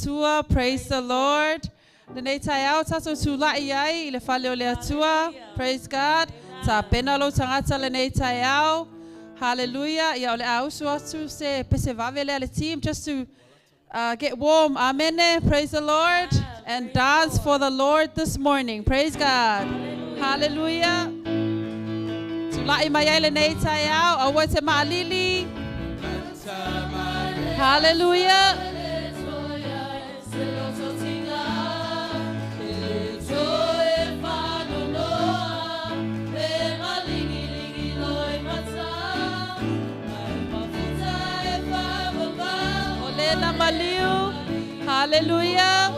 Atua. Praise the Lord. Lenei taeao tatou tulai ai i le fale o le Atua. Praise God. Tapena lou tagata lenei taeao. Hallelujah. Ia o le a usu atu se pese vave lea le team just to get warm. Amen. Praise the Lord. And dance for the Lord this morning. Praise God. Hallelujah. Tulai mai ai lenei taeao. Aua te maalili. Hallelujah. O le na maliu. Hallelujah.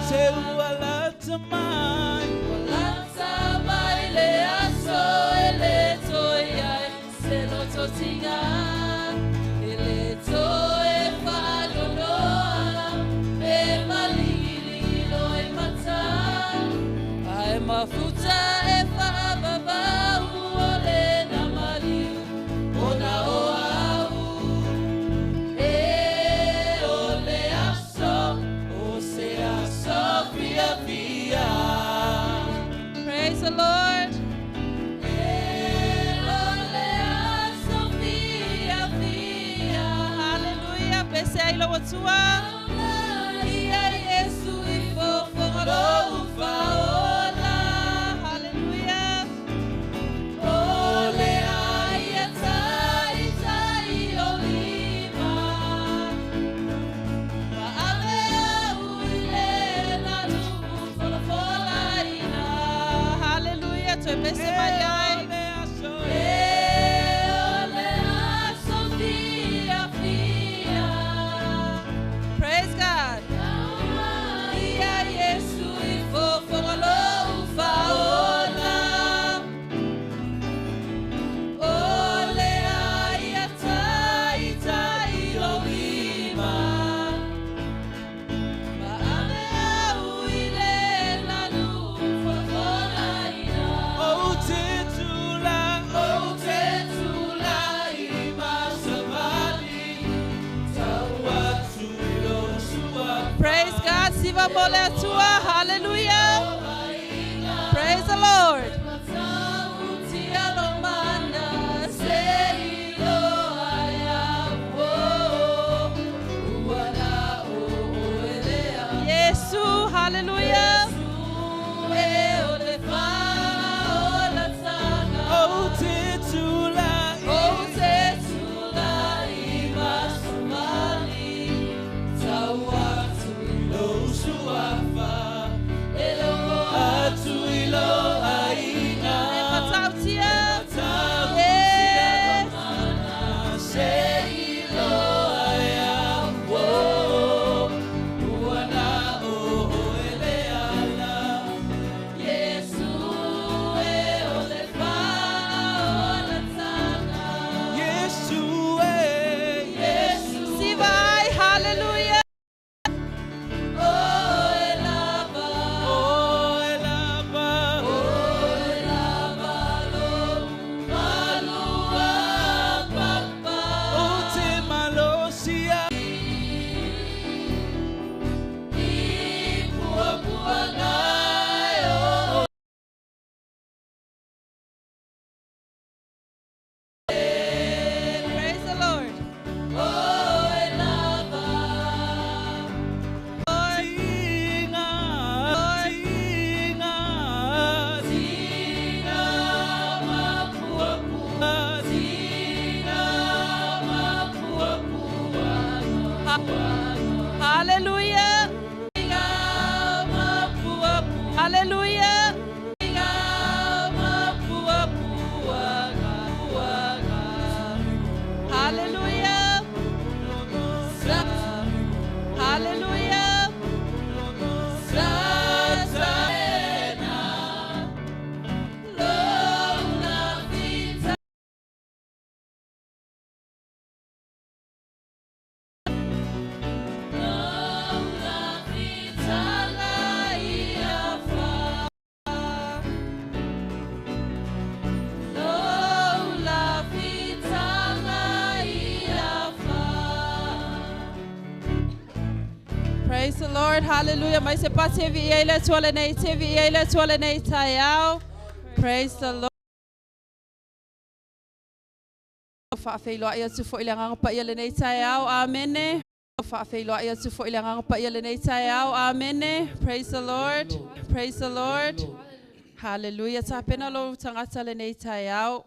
Se ua lata mai. Mafuta e whaavavau o le na maliu o na o au. E o le aso, O se aso fia fia. Praise the Lord. Lord. Hallelujah. Mai se pati e viia i le Atua lenei, te viia i le Atua lenei taeao. Praise the Lord. Faafeiloai atu foi le agaga paia lenei taeao. Amene. Faafeiloai atu foi le agaga paia lenei taeao. Amene. Praise the Lord. Praise the Lord. Hallelujah. Tapena lo tagata lenei taeao.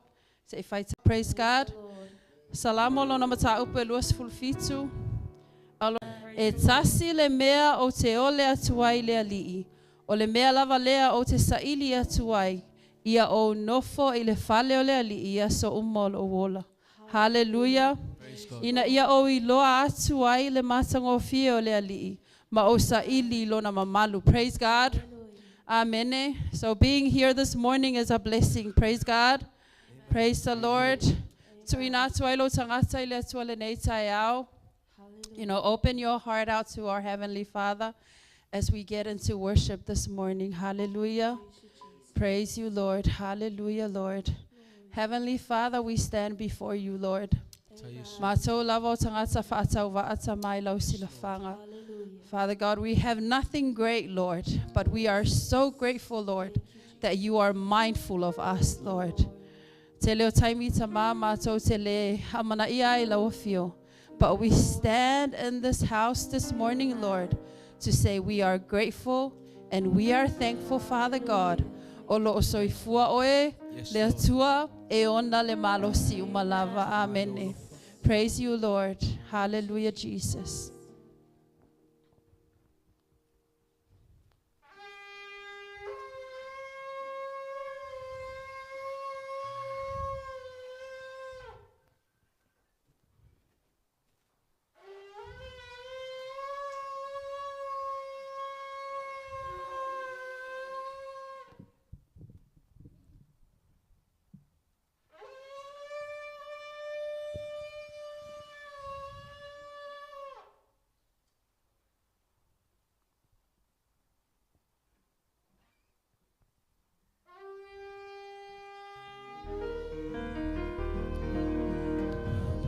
Se i fai. Praise God. Salamo lona mataupu e 27. E tasi le mea o te ole atu ai le Alii. O le mea lava lea o te saili atu ai. Ia o nofo i le fale o le Alii i aso uma o lou ola. Hallelujah. Ina ia o iloa atu ai le matagofie o le Alii. Ma o saili lona mamalu. Praise God. Amen. So being here this morning is a blessing. Praise God. Praise the Lord. Tuuina atu ai lo tagata i le Atua lenei taeao. Open your heart out to our Heavenly Father as we get into worship this morning. Hallelujah. Praise you, Lord. Hallelujah, Lord. Heavenly Father, we stand before you, Lord. Matou lava o tagata faatauvaa mai lau silafaga. Father God, we have nothing great, Lord, but we are so grateful, Lord, that you are mindful of us, Lord. Tele o taimi tamā matou te le amanaia ai lau afio. But we stand in this house this morning, Lord, to say we are grateful and we are thankful, Father God. O lo o soifua oe, le Atua, e ona le malosi uma lava. Amen. Praise you, Lord. Hallelujah, Jesus.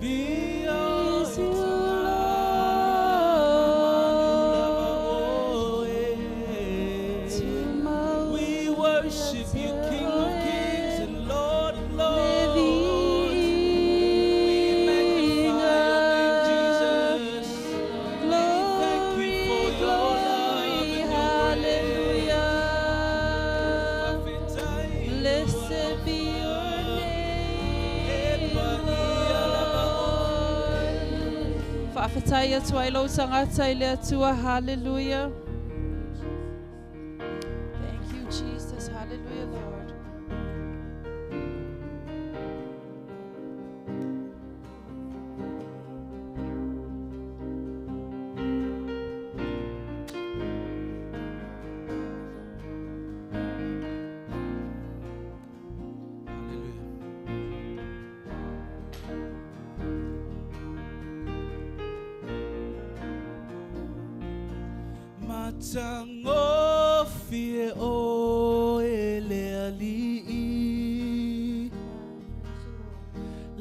Praise you, Lord. We worship you, King of Kings and Lord of Lords. We magnify your name, Jesus. We thank you for your love and your Hallelujah. grace. Blessed be your name, Lord. Faafetai atu ai lou tagata i le Atua. Hallelujah. Thank you, Jesus. Hallelujah, Lord. Hallelujah. Matagofie oe le Alii.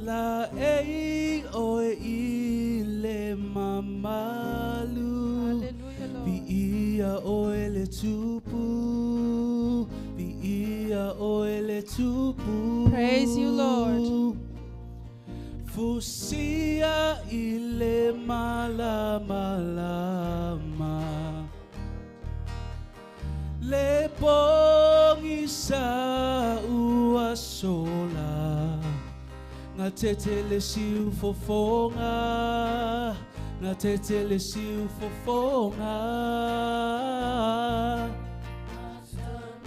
La ei oe i le mamalu. Hallelujah, Lord. Viia oe le tupu. Viia oe le tupu. Praise you, Lord. Fusia i le malamalama. Le pogisa ua sola. Gatete le siufofoga. Gatete le siufofoga.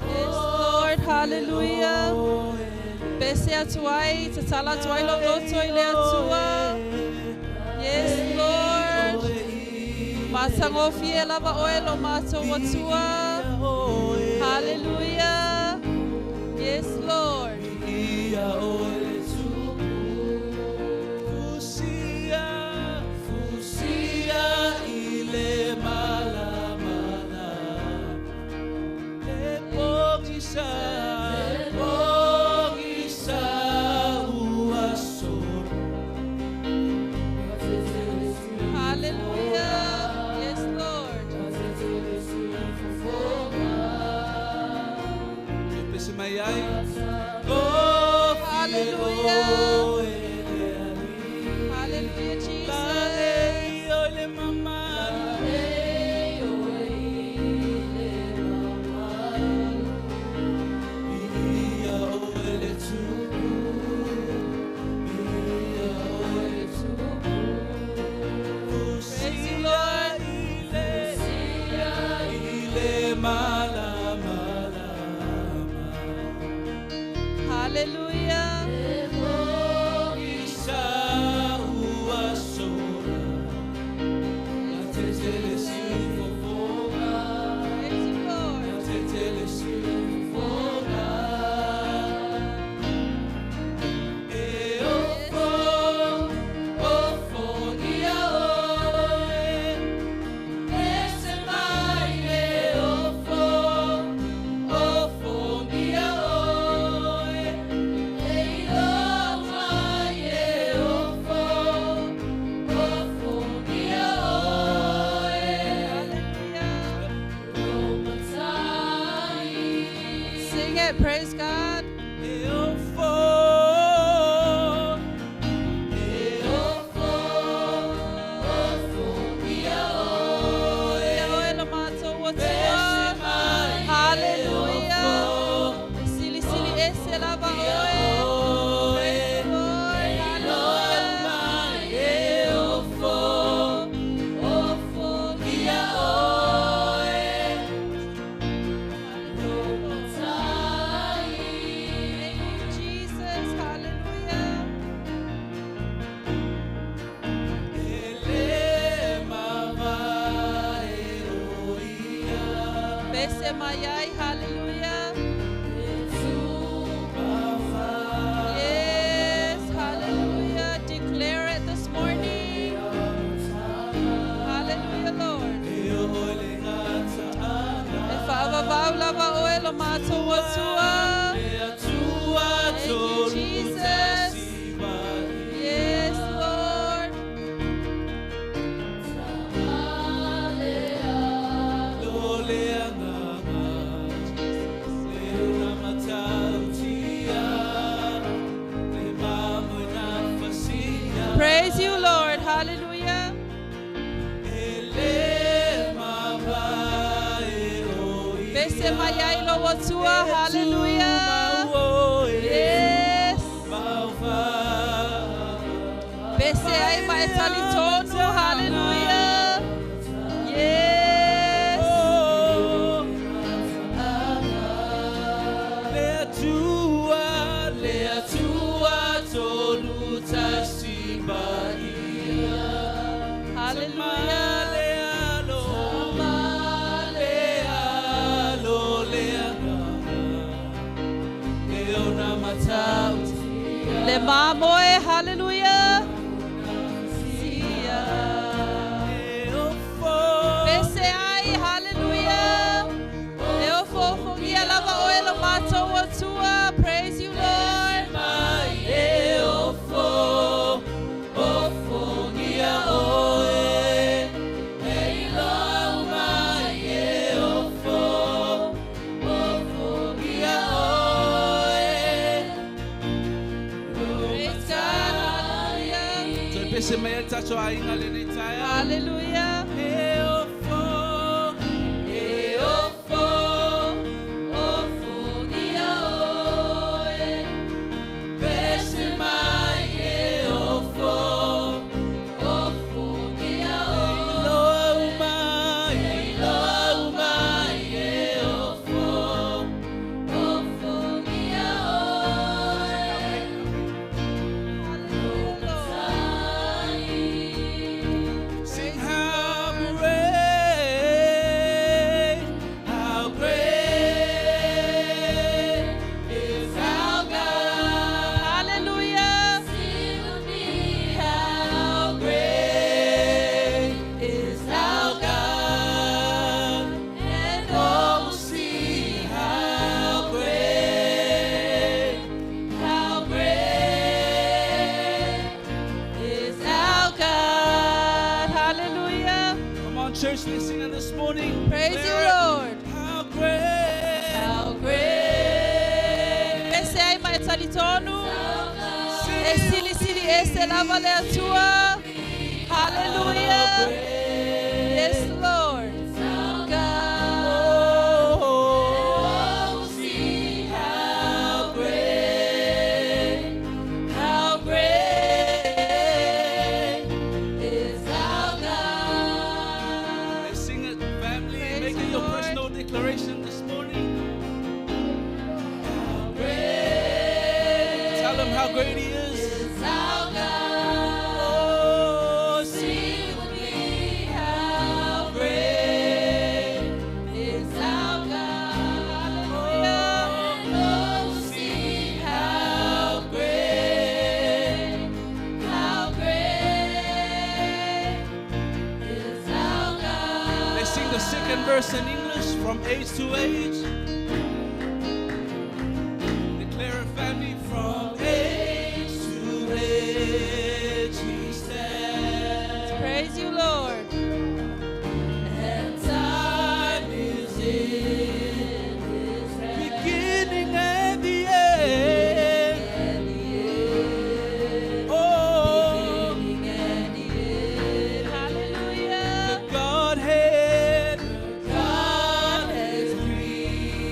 Yes, Lord. Hallelujah. Pese atu ai, tatala atu ai lou loto i le Atua. Yes, Lord. Matagofie lava oe lo matou Atua. Hallelujah. Yes, Lord. Ia oe le tupu. Fusia, fusia i le malamalama. Le pogisa, le pogisa ua sola. Hallelujah. Yes, Lord. mai ai. Hallelujah. Yes, hallelujah. Declare it this morning. Hallelujah, Lord. E whaavavau lava oe lo mātou atua. Thank you, Jesus. Yes, Lord. Praise you, Lord. Hallelujah. Pese mai ai lo atua. Hallelujah. Yes. Pese ai ma e talitonu. Hallelujah. Yes. Hallelujah. Le mamoe. Hallelujah. Sia. Pese ai. Hallelujah. E o fofongia lava oe lo mātou atua. Praise you, Lord. Praise God. Hallelujah. Hallelujah. Hallelujah, Lord. Sing how great is our God. Hallelujah. How great is our God. And all will see how great Is our God. Hallelujah. Come on, church, let's sing it this morning. Praise you, Declare it. Lord. How great. How great. Pese ai ma e talitonu. E sili sili ese lava le atua. Hallelujah. Yes, Lord. God. Oh, see how great is our God. Let's sing it, family. Praise Make the it your Lord. personal declaration this morning. How great. Tell him how great he is. Is our God. Oh, see Sing with me how great is our God. Hallelujah. Oh, see how great is our God. Let's sing the second verse in English from age to age. Declare it, family, from age to age he stands. Praise you, Lord. And time is in his hand. Beginning and the end. Oh, Hallelujah. the Godhead, God has three.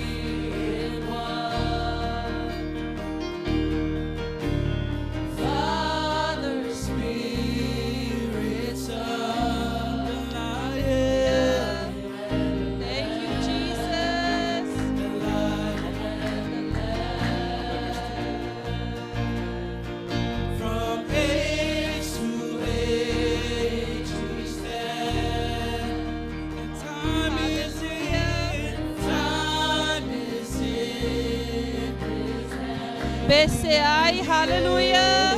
pese ai. Hallelujah.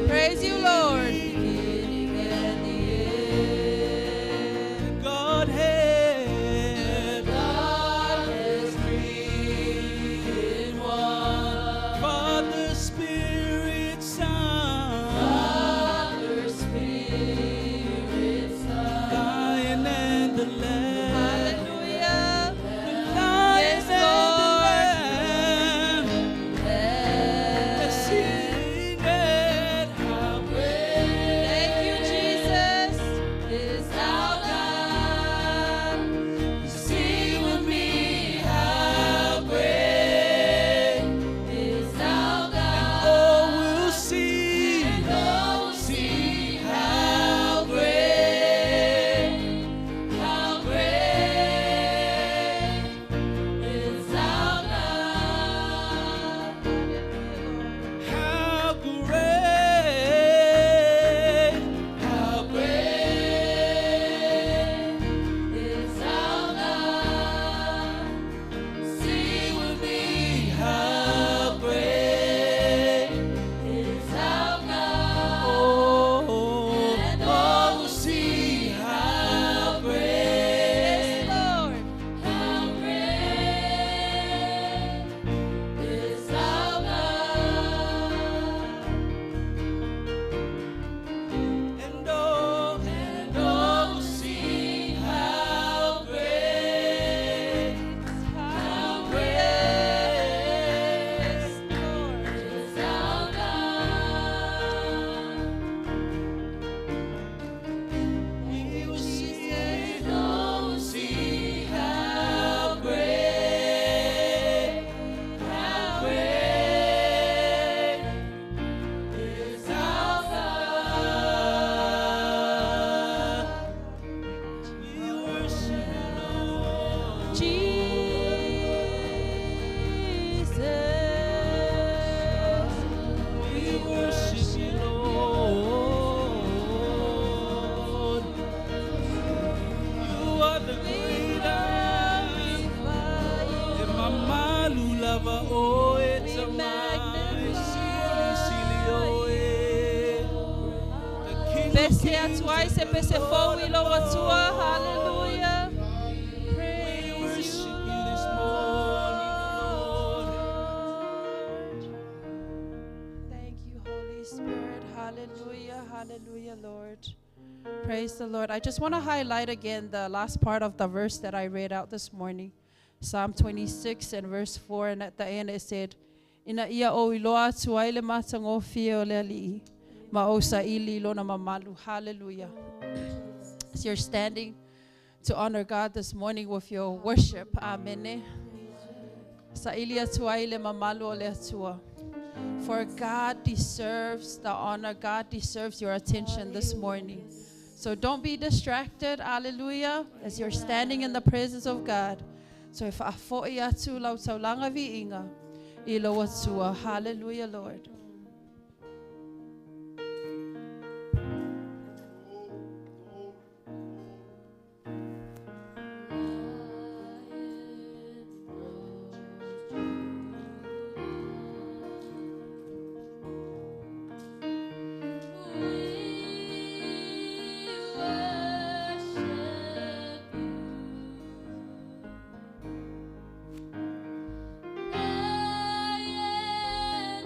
Praise you, Lord. Beginning and the end. Godhead. God is three in one. Father, Spirit, Son. Father, Spirit, Son. Lion and the Lamb. Hallelujah. The Lion Yes, and the Lord. Lamb. Yes. Sing it, how great. Thank you, Jesus. Is our God. Sing with me, how great Is our God. Oh, we'll see, And all will see how great, how great is our God. how great, how Great is our God. Sing with me, how great Is our God. Oh, And all will see how great. Yes, Lord. How great is our God. And all will see how great, How great great is our God. We will see, Jesus. all will see how great, How great is our God. We worship you, Lord. Jesus. We worship you, Lord. You are the great I am. Magnify E you. mamalu lava o e We tamai. magnify Sili sili o e. The King of Pese Kings atu ai and se the pese Lord fou i of lo atua. Lords. Hallelujah. We Praise worship you, you this morning, Lord. Lord. Thank you, Holy Spirit. Hallelujah. Hallelujah, Lord. Praise the Lord. I just want to highlight again the last part of the verse that I read out this morning. Psalm 26 and verse 4. And at the end it said, Ina ia o iloa atu ai le matagofie o le alii, ma o saili lona mamalu. Hallelujah. As you're standing to honor God this morning with your worship. Amen. Saili atu ai le mamalu o le atua. For God deserves the honor. God deserves your attention this morning. So don't be distracted. Hallelujah. As you're standing in the presence of God. So if afoi atu lau taulanga viinga, i lo atua. Hallelujah, Lord. Lion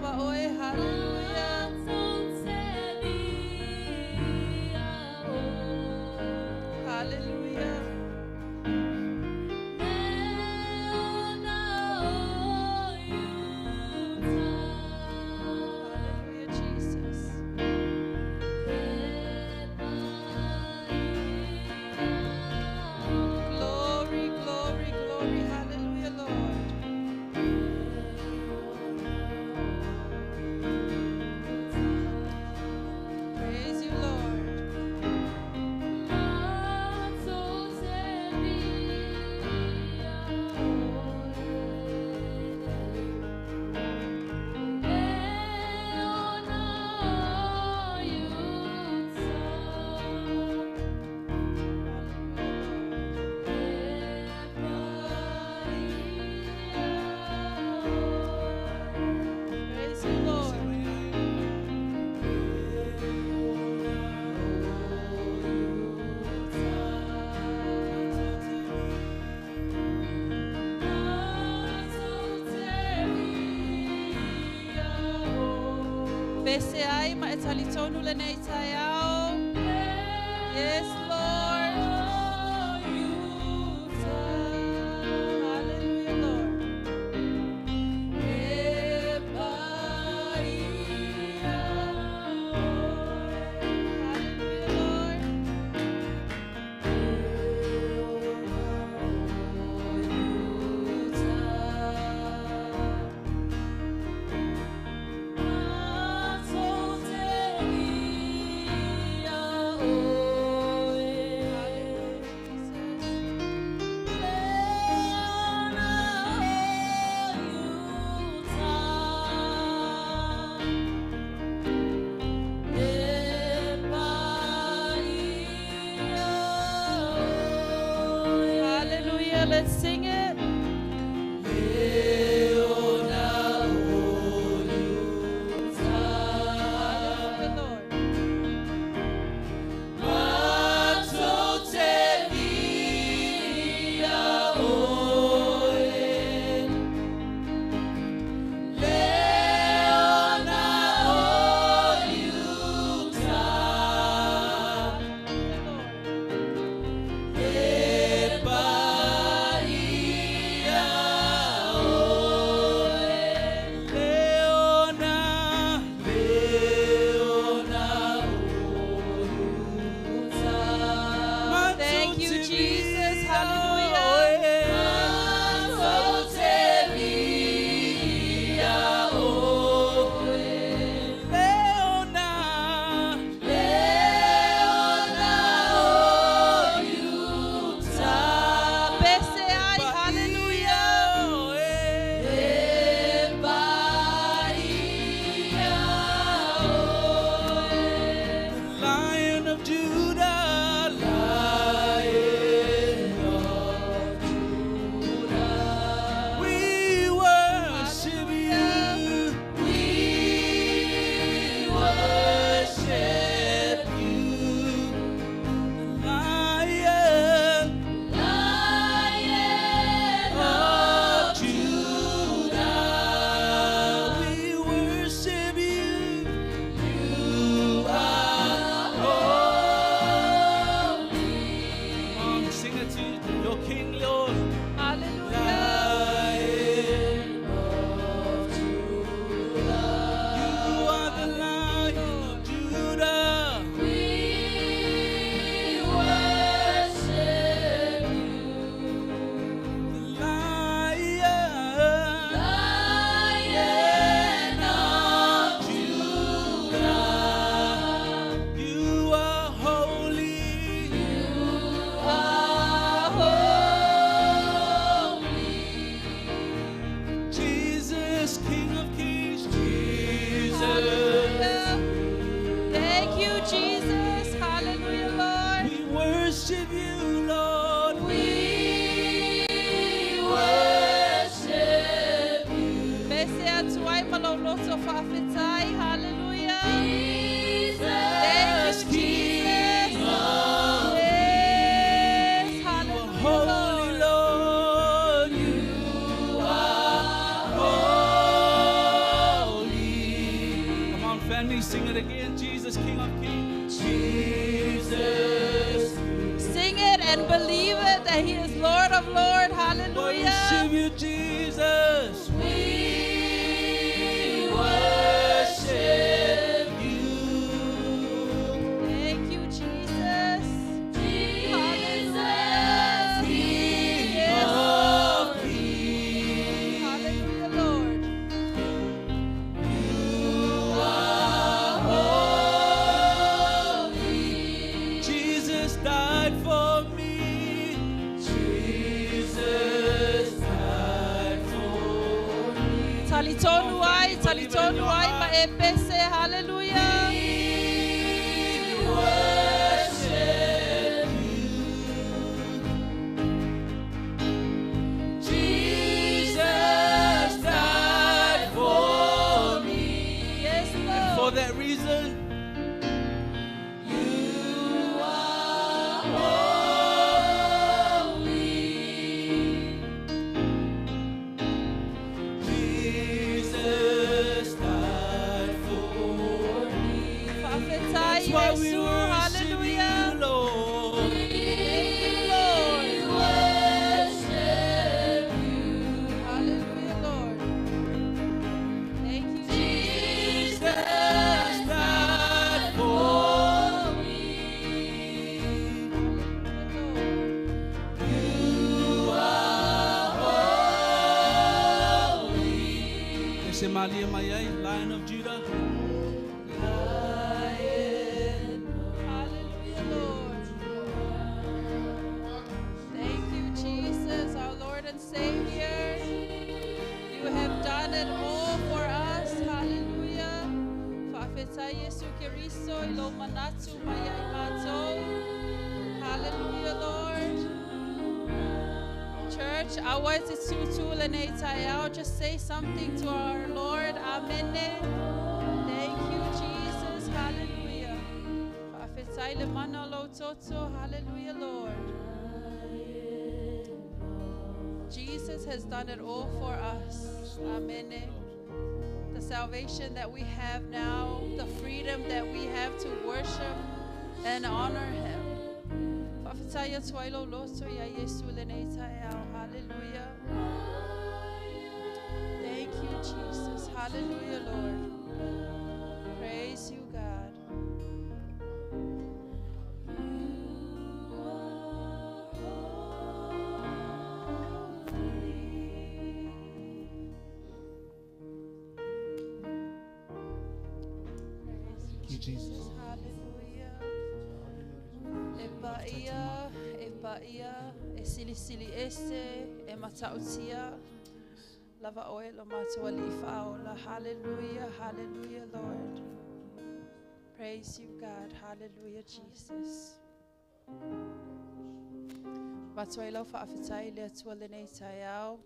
lava oe. Hallelujah. Hallelujah. Hallelujah, Jesus. Glory, glory, glory. Hallelujah, Lord. Praise you, Lord. Praise you, Lord. Pese ai ma e talitonu lenei taeao. Yes, Lord. Hallelujah, Lord. Hallelujah, Lord. Hallelujah, Jesus. Hallelujah. Let's sing it. Hallelujah, Lord. Hallelujah, Lord. Thank you, Jesus. Hallelujah. Pese ai, hallelujah. Lion of Judah, Lion of Judah, we worship you. We worship you, Lion, Lion of Judah. We worship you. You are holy. Come on, sing it to your King, Lord. Hallelujah. Lion of Judah. You are the Lion of Judah. We worship you, The Lion, Lion of Judah. You are holy. You are holy. Jesus, King of Kings, Jesus. Hallelujah. Thank you, Jesus. Hallelujah, Lord. We worship you, Lord. We worship you, Pese atu ai ma lau loto faafetai. Hallelujah. Jesus. Thank you, Jesus. Yes. Hallelujah, Holy Lord. Lord, you are holy. sing it again. Jesus, King of Kings. Jesus. Sing it and believe it that He is Lord of Lords. Hallelujah. Worship you, Jesus. We worship you. Thank you, Jesus. Jesus, King Yes. of Kings. Hallelujah, Lord. You are holy. Jesus died for me. Jesus died for me. Talitonu ai, talitonu ai, ma e pese. Hallelujah. We worship you. Jesus died for me. Yes, And for Lord. that reason, you are holy. Jesus died for me. Fa'afetai That's why we Yesu. worship Hallelujah. you, Lord. Thank you, Lord. We worship you. Hallelujah, Lord. Thank you, Jesus. Jesus died for me. Hallelujah, Lord. You are holy. Ese Malia Mayai, Lion of Judah. Hallelujah, Lord. Thank you, Jesus, our Lord and Savior. You have done it all for us. Hallelujah. Fa'afetai Yesu Keriso i lo manatu mai ai mātou. Hallelujah, Lord. Church, awa e te tūtū le nei taiao. Just say something to our Lord. Amen. Thank you, Jesus. Hallelujah. Fa'afetai le mana o lau toto. Hallelujah, Lord. Jesus has done it all for us. Amen. The salvation that we have now, the freedom that we have to worship and honor Him. Fa'afetai atu ai lau loto ia Yesu le nei taeao. Hallelujah. Thank you, Jesus. Hallelujah, Lord. Praise you, God. Thank you, Jesus. Hallelujah. E paia, e paia, e silisili ese, e matautia. Lava oe lo mātua li whaola. Hallelujah, hallelujah, Lord. Praise you, God. Hallelujah, Jesus. Matua i lau whaawhitai le atua le nei taiao.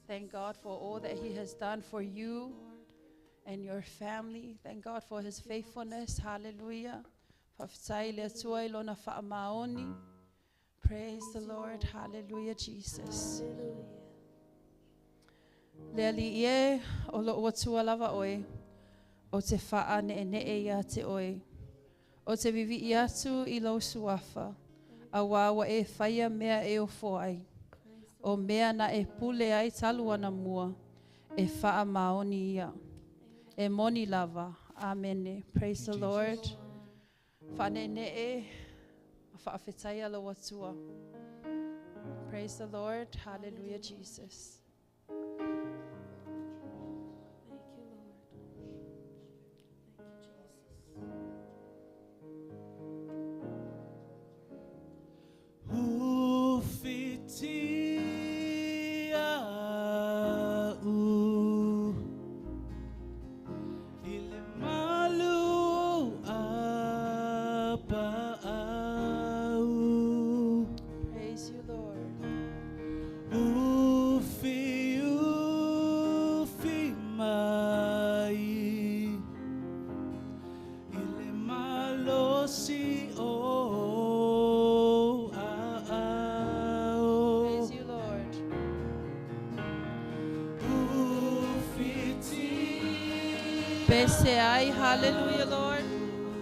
Thank God for all that He has done for you and your family. Thank God for His faithfulness. Hallelujah. Fa'afetai le Atua i lona fa'amaoni. Praise the Lord. Hallelujah, Jesus. Le ali e o lo atua lava oe. O te whaa ne ne e ia te oe. O te vivi i atu i lau suafa. A wā e whaia mea e o foai. O mea na e pule ai talu ana mua. E whaa maoni ia. E moni lava. Amen. Praise the Lord. Whanene e whaawhetaia lau atua. Praise the Lord. Hallelujah, Jesus. Thank you, Lord. Thank you, Jesus. Ufitia u ile malu apa au Praise you, Lord. Ufitia Pese ai. Hallelujah, Lord.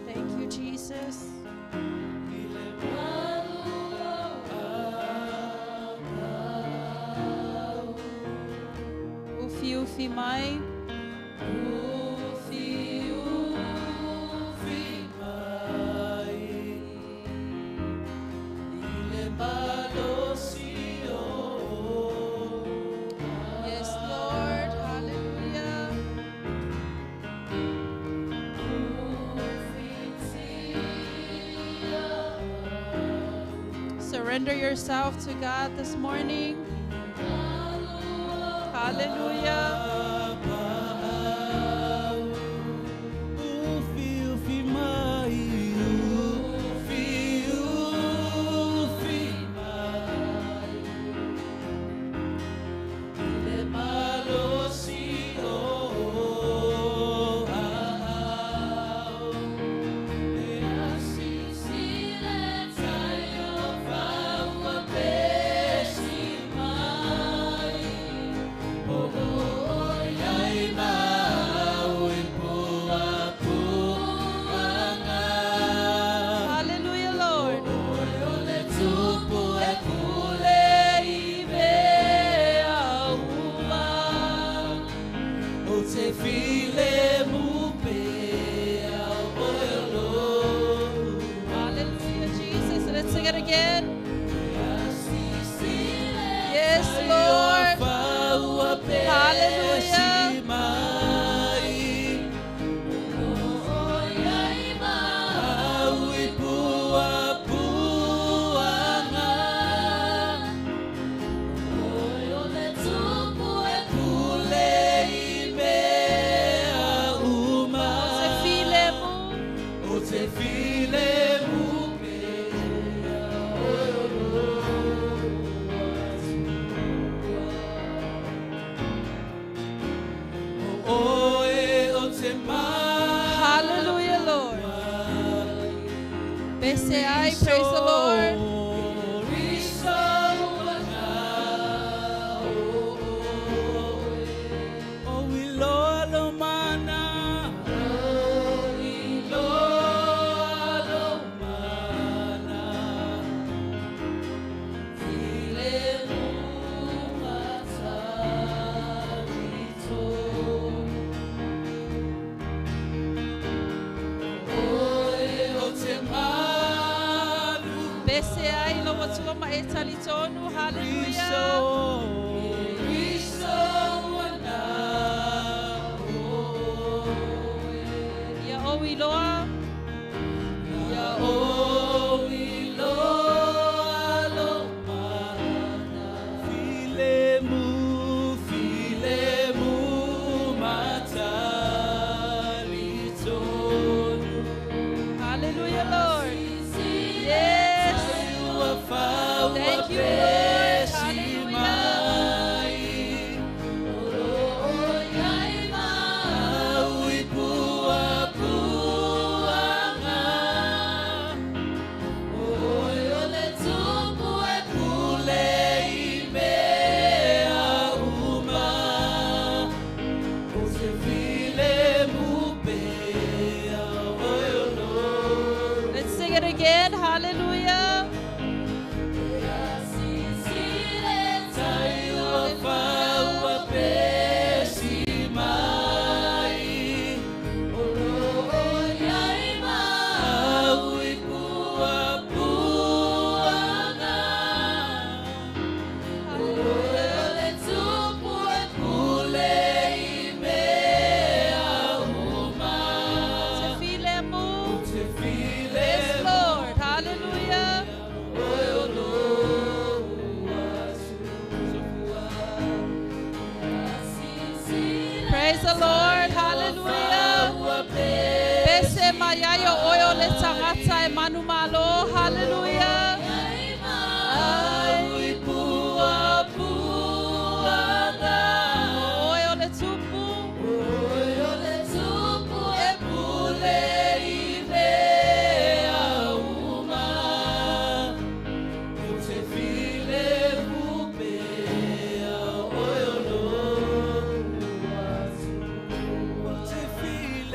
Thank you, Jesus. Ufi ufi mai. Ufi ufi mai i le malosi o. Yes, Lord. Hallelujah. Surrender yourself to God this morning. Hallelujah. Ufi ufi mai, ufi ufi mai i le malosi o au. E asisile tai o faua pesi mai. O oi ai mau i pua puanga. Hallelujah, Lord. Oi o le tupu e pule i mea uma. O te file mupe au oe o lo. Hallelujah, Jesus. Let's sing it again. Yes, Lord. Hallelujah. Te file mu. Te file mupe o oe o te Hallelujah, Lord. Pese ai. Praise the Lord. Pese ai lo atua ma e talitonu. Hallelujah. Ia o iloa. Ia o iloa lo mana. Filemu, filemu matalitonu. Hallelujah, Lord. Yes. Thank you, Lord. Hallelujah. Let's sing it again. Hallelujah. Te file mu. Yes, Lord. Hallelujah. Praise the Lord. Hallelujah. Pese mayayo oyo le tagata e manu malo. Hallelujah. Oyo le tupu. Te file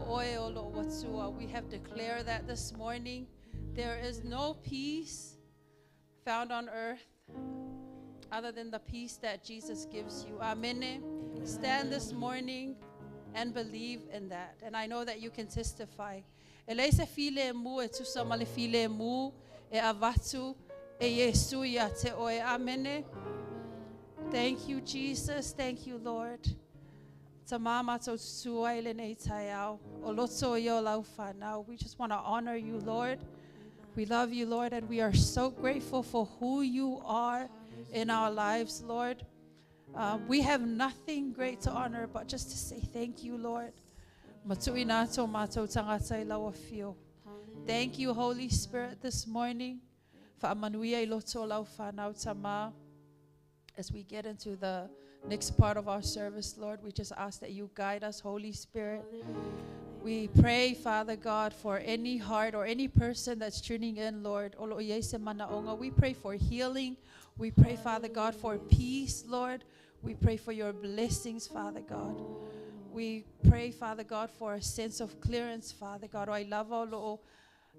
o oe o lo watua. We have declared that this morning. There is no peace found on earth other than the peace that Jesus gives you. Amen. Stand this morning and believe in that. And I know that you can testify. E lei se file mu e tusa ma le file mu e avatu e Yesu ia te oe. Amen. Thank you, Jesus. Thank you, Lord. Ta mama tau tutua i le nei tai au. O loto i o lau whanau. We just want to honor you, Lord. We love you, Lord, and we are so grateful for who you are in our lives, Lord. We have nothing great to honor but just to say thank you, Lord. Matui nā tō mātou tangata i laua whio. Thank you, Holy Spirit, this morning. Whaamanuia i loto lau whanau tama. As we get into the next part of our service, Lord, we just ask that you guide us, Holy Spirit. We pray, Father God, for any heart or any person that's tuning in, Lord. Olo i se manaonga. We pray for healing. We pray, Father God, for peace, Lord. We pray for your blessings, Father God. We pray, Father God, for a sense of clearance, Father God. O ai lava o loo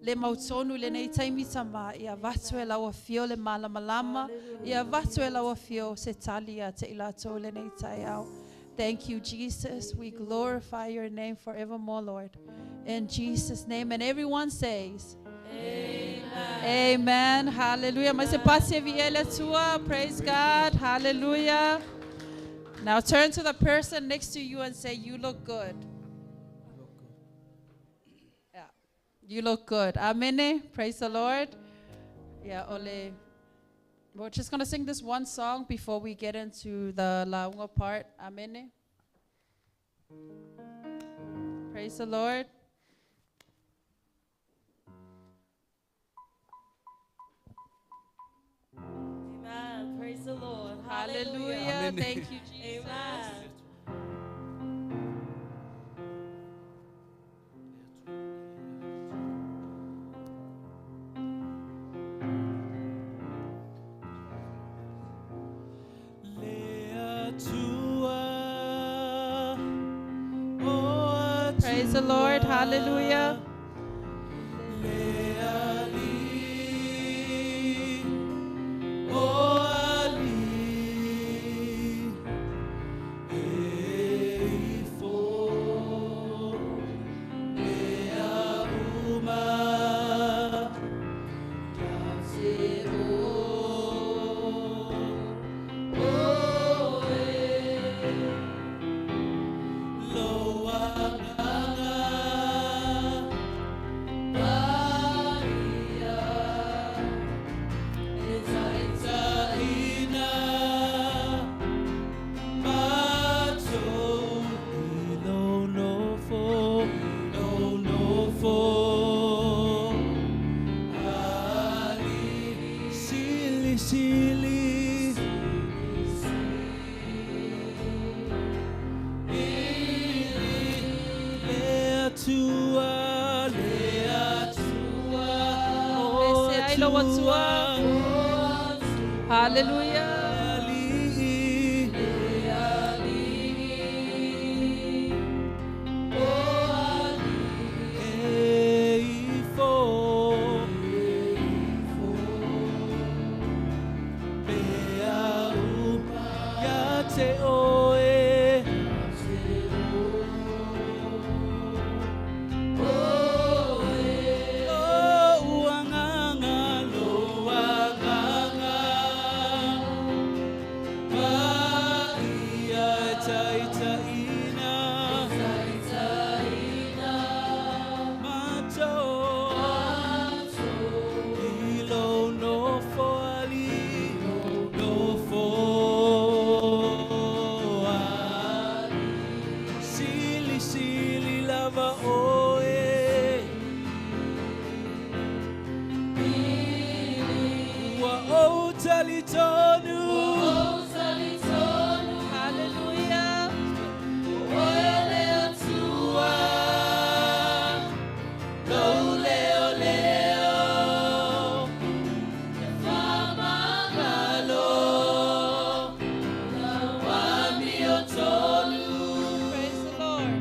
le mautonu le nei taimi tama ia vatu e laua fio le malamalama ia vatu e laua fio se tali a te ilatou le nei tai au. Thank you, Jesus. We glorify your name forevermore, Lord. In Jesus' name. And everyone says, Amen. Amen. Hallelujah. Mai se pasi e viele tua. Praise God. Hallelujah. Now turn to the person next to you and say, you look good. Yeah. You look good. Amen. Praise the Lord. Yeah, ole. We're just going to sing this one song before we get into the launga part. Amen. Praise the Lord. Amen. Praise the Lord. Hallelujah. Amen. Thank you, Jesus. Amen. Praise the Lord. Hallelujah. Hallelujah. Hallelujah. Praise the Lord.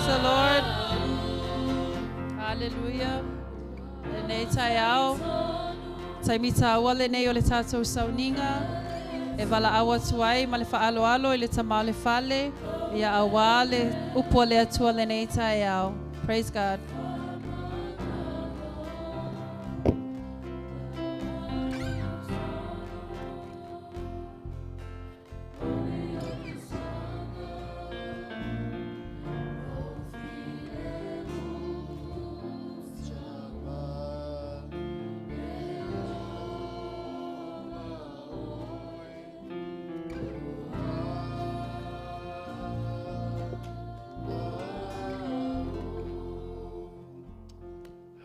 Praise the Lord. Hallelujah. Lenei taeao. Taimi tāua lenei o le tātou sauniga. E valaau atu ai ma le faaaloalo i le tama o le fale. Ia auā le upu a le Atua lenei taeao. Praise God.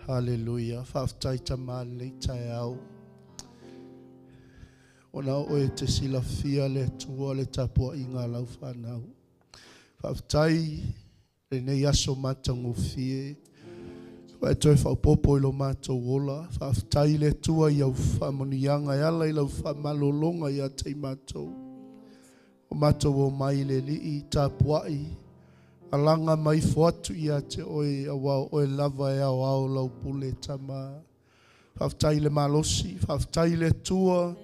Hallelujah. Faafetai tama lenei taeao. Ona o oe e te silafia le Atua le tapuaiga a lau fanau. Faafetai lenei aso matagofie. Ua e toe faaopoopo i lo matou ola. Faafetai le Atua i au faamanuiaga e ala i lau faamalologa ia te i matou. O matou omai i le Alii tapuai alaga ma ifo atu ia te oe aua o oe lava e aoao lau pule tama. Faafetai i le malosi, faafetai i le Atua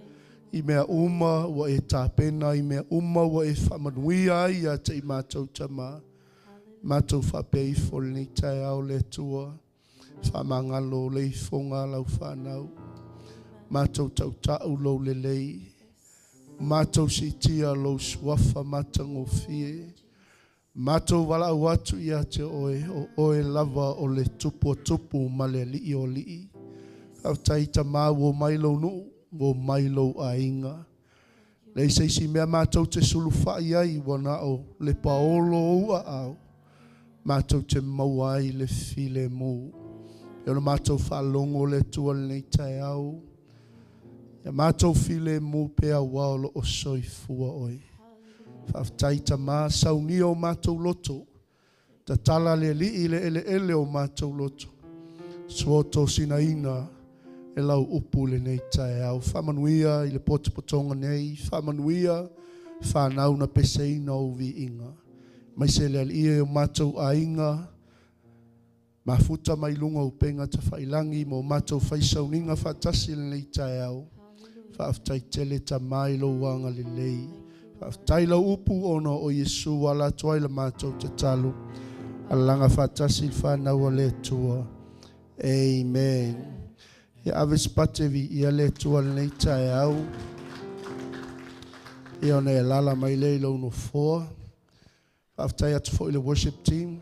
i mea uma ua e tapena, i mea uma ua e faamanuia ai ia te i matou tama. Matou faapea ifo i lenei taeao le Atua, faamagalo le ifoga a lau fanau. Matou tautau lou lelei, matou siitia lou suafa matagofie. Matou valaau atu ia te oe, o oe lava o le Tupu o tupu ma le Alii o alii. Faafetai tama ua omai lou nuu, ua omai lou aiga. Leai se isi mea matou te sulufai ai ua na o le paolo o ou aao, matou te maua ai le filemu. E ona matou faalogo le Atua i lenei taeao. Ia matou filemu pea aua o lo o soifua oe. Faafetai tama, saunia o matou loto. Tatala le Alii i le eleele o matou loto. Sua tosinaina e lau upu i lenei taeao. Faamanuia i le potopotoga nei, faamanuia fanau na peseina ou viiga. Aemaise le Alii e o matou aiga, mafuta mai luga o upega tafailagi ma o matou faisauniga faatasi i lenei taeao. Faafetai tele tama i lou agalelei. Faafetai lau upu ona o Iesu ua ala atu ai la matou tatalo. Alaga faatasi i le fanau a le Atua. Amen. Ia ave se pate viia le Atua i lenei taeao. Ia ona e alaala mai lea i lou nofoa. Faafetai atu foi i le worship team.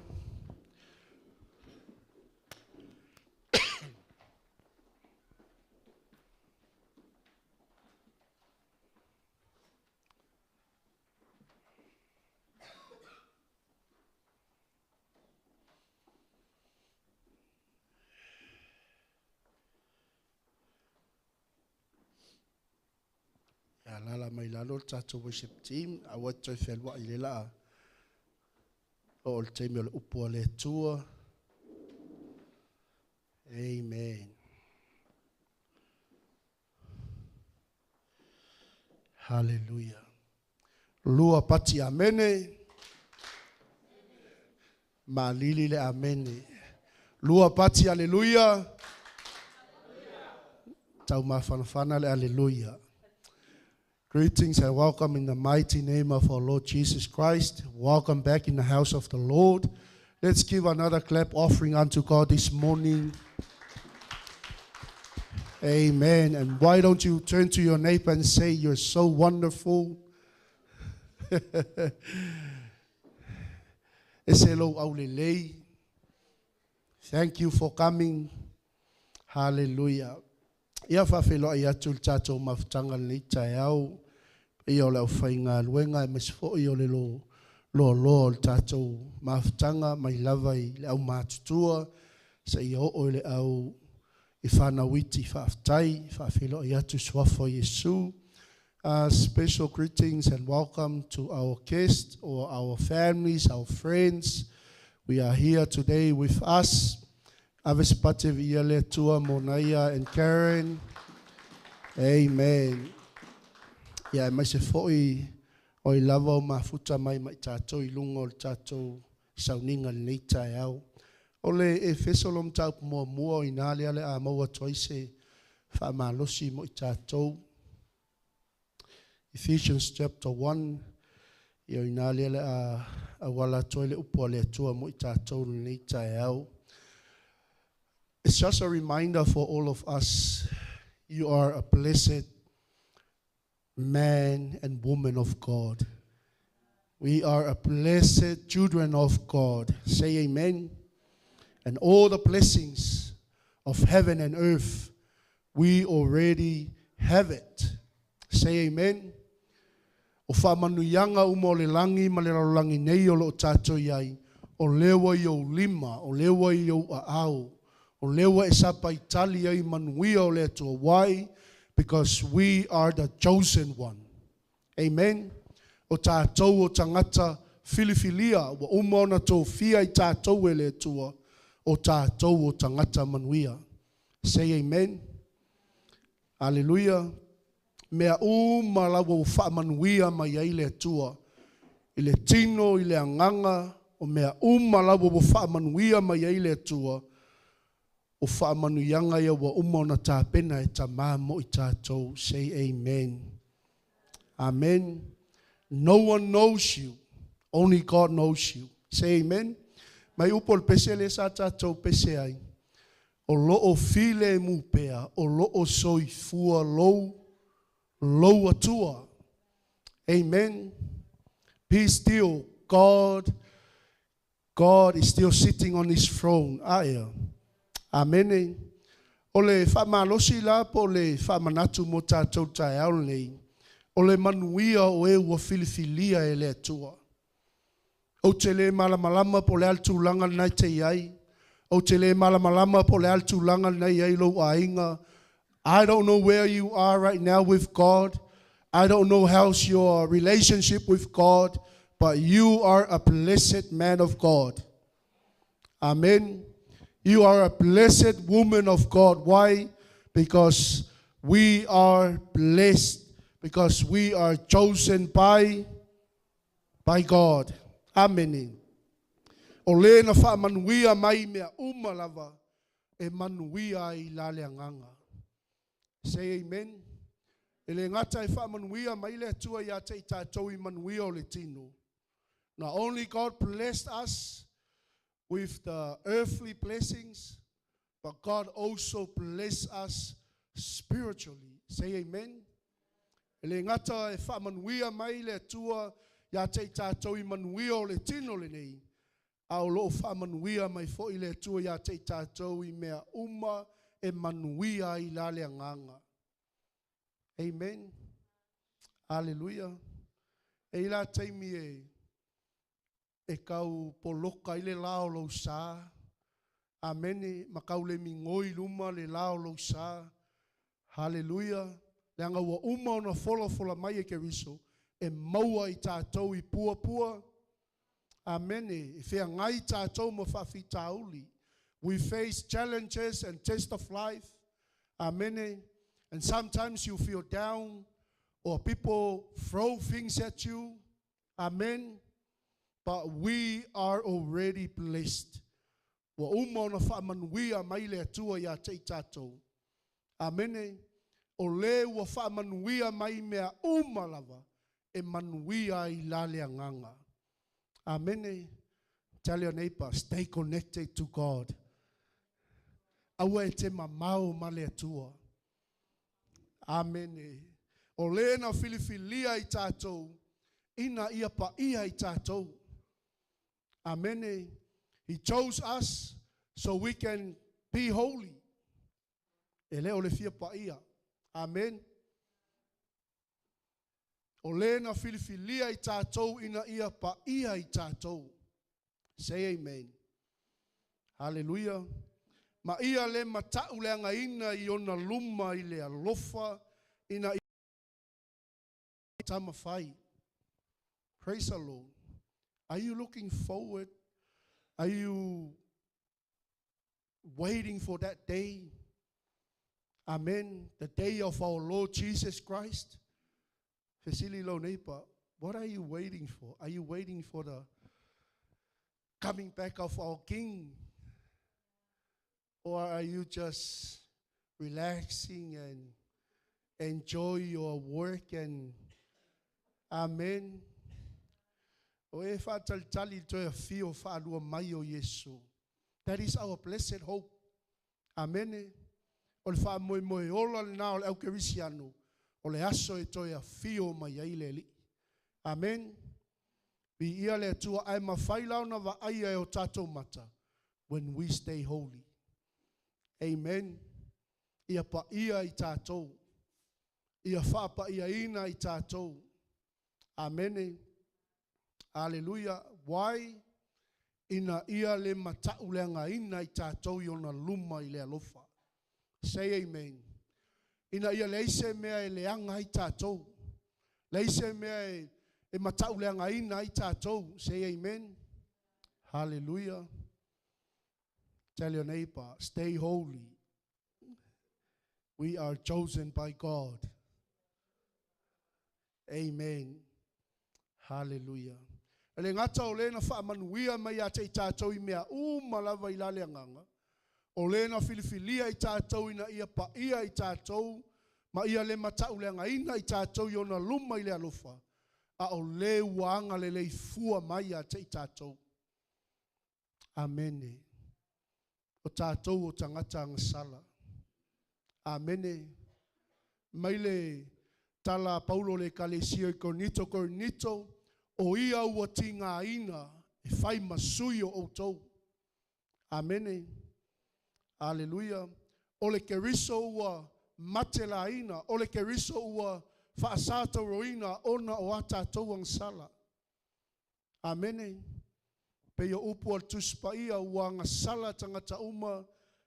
Ia alaala mai lalo le tatou worship team. Aua te toe fealuai i le laa oo i le taimi o le upu a le Atua. Amen. Hallelujah. Lua pati amene. Malili le amene. Lua pati aleluia. Tau mafanafana le aleluia. Greetings and welcome in the mighty name of our Lord Jesus Christ. Welcome back in the house of the Lord. Let's give another clap offering unto God this morning. Amen. And why don't you turn to your neighbor and say, "You're so wonderful"? Ese lou aulelei. Thank you for coming. Hallelujah. Ia faafeiloai atu le tatou mafutaga lenei taeao. Ia o le aufaigaluega aemaise foi o le loaloa o le tatou mafutaga mai lava i le aumatutua seia oo i le au i fanauiti faafetai faafeiloai atu i suafa o Iesu. Special greetings and welcome to our guests or our families, our friends. We are here today with us. Ave se pate viia le Atua mo Naia and Karen. Amen. Ia aemaise foi o i lava o mafuta mai ma i tatou i luga o le tatou sauniga i lenei taeao. O le Efeso lo mataupu muamua o ina lea le a maua atu ai se faamalosi mo i tatou. Ephesians chapter 1, ia o ina lea le a auala atu ai le upu a le Atua mo i tatou i lenei taeao. It's just a reminder for all of us, you are a blessed man and woman of God. We are a blessed children of God. Say amen. And all the blessings of heaven and earth, we already have it. Say amen. O faamanuiaga uma o le lagi ma le lalolagi nei o loo tatou i ai, o lea ua i ou lima, o lea ua i ou aao, o lea ua e sapaitali ai manuia o le Atua. Why? Because we are the chosen one. Amen. O tatou o tagata filifilia, ua uma ona tofia i tatou e le Atua, o tatou o tagata manuia. Say amen. Hallelujah. Mea uma lava ua faamanuia mai ai le Atua. I le tino, i le agaga, o mea uma lava ua faamanuia mai ai le Atua, o faamanuiaga ia ua uma ona tapena e Tamā mo i tatou. Say amen. Amen. No one knows you. Only God knows you. Say amen. Mai upu o le pese le sa tatou pese ai. O loo filemu pea, o loo soifua lou Atua. Amen. Be still. God is still sitting on his throne. Aia. Amen. O le faamalosi la po o le faamanatu mo tatou taeao lenei. O le manuia o e ua filifilia e le Atua. Ou te le malamalama po o le a le tulaga lena e te i ai. Ou te le malamalama po o le a le tulaga lena e i ai lou aiga. I don't know where you are right now with God. I don't know how's your relationship with God, but you are a blessed man of God. Amen. You are a blessed woman of God. Why? Because we are blessed because we are chosen by God. Amen. O le na faamanuia mai mea uma lava e manuia ai la le agaga. Say amen. E le gata e faamanuia mai le Atua ia te i tatou i manuia o le tino. Not only God blessed us with the earthly blessings, but God also blessed us spiritually. Say amen. E le gata e faamanuia mai le Atua ia te i tatou i manuia o le tino lenei, a o loo faamanuia mai foi le Atua ia te i tatou i mea uma e manuia ai la le agaga. Amen. Hallelujah. E i la taimi e kau poloka i le lao lou sa. Amene, ma kau le migoi luma le lao lou sa. Hallelujah. Leaga ua uma ona folafola mai e Keriso e maua i tatou i puapua. Amene, e feagai tatou ma faafitauli. We face challenges and test of life. Amene. And sometimes you feel down or people throw things at you. Amen. But we are already blessed. Ua uma ona faamanuia mai le Atua ia te i tatou. Amene. O le ua faamanuia mai mea uma lava e manuia ai la le agaga. Amene. Tell your neighbor, stay connected to God. Aua e te mamao ma le Atua. Amene. O le na filifilia i tatou, ina ia paia i tatou. Amene. He chose us so we can be holy. E le o le fia paia. Amen. O le na filifilia i tatou ina ia paia i tatou. Say amen. Hallelujah. Ma ia le matau le againa i ona luma i le alofa ina ia tamafai. Praise the Lord. Are you looking forward? Are you waiting for that day? Amen. The day of our Lord Jesus Christ. Fesili lou neighbor, what are you waiting for? Are you waiting for the coming back of our King? Or are you just relaxing and enjoy your work and amen? O e faatalitali i toe afio faalua mai o Iesu. That is our blessed hope. Amene. O le faamoemoe ola lenā o le aukerisiano, o le aso e toe afio mai ai le Alii. Amen. Viia le Atua ae mafai la ona vaaia e o tatou mata when we stay holy. Amen. Ia paia i tatou. Ia faapaiaina i tatou. Amene. Aleluia. Why? Ina ia le matauleagaina i tatou i ona luma i le alofa. Say amen. Ina ia leai se mea e leaga ai tatou. Leai se mea e matauleagaina ai tatou. Say amen. Hallelujah. Tell your neighbor, stay holy. We are chosen by God. Amen. Hallelujah. E le gata o le na faamanuia mai ia te i tatou i mea uma lava i la le agaga, o le na filifilia i tatou ina ia paia i tatou, ma ia le matauleagaina i tatou i ona luma i le alofa, a o le ua agalelei fua mai ia te i tatou. Amene. O tatou o tagata agasala. Amene. Mai le tala a Paulo le Ekalesia i Korinito, Korinito, o ia ua tigaina e fai ma sui o outou. Amene. Aleluia. O le Keriso ua matelaina, o le Keriso ua faasatauroina ona o a tatou agasala. Amene. Pei o upu a le Tusi Paia ua agasala tagata uma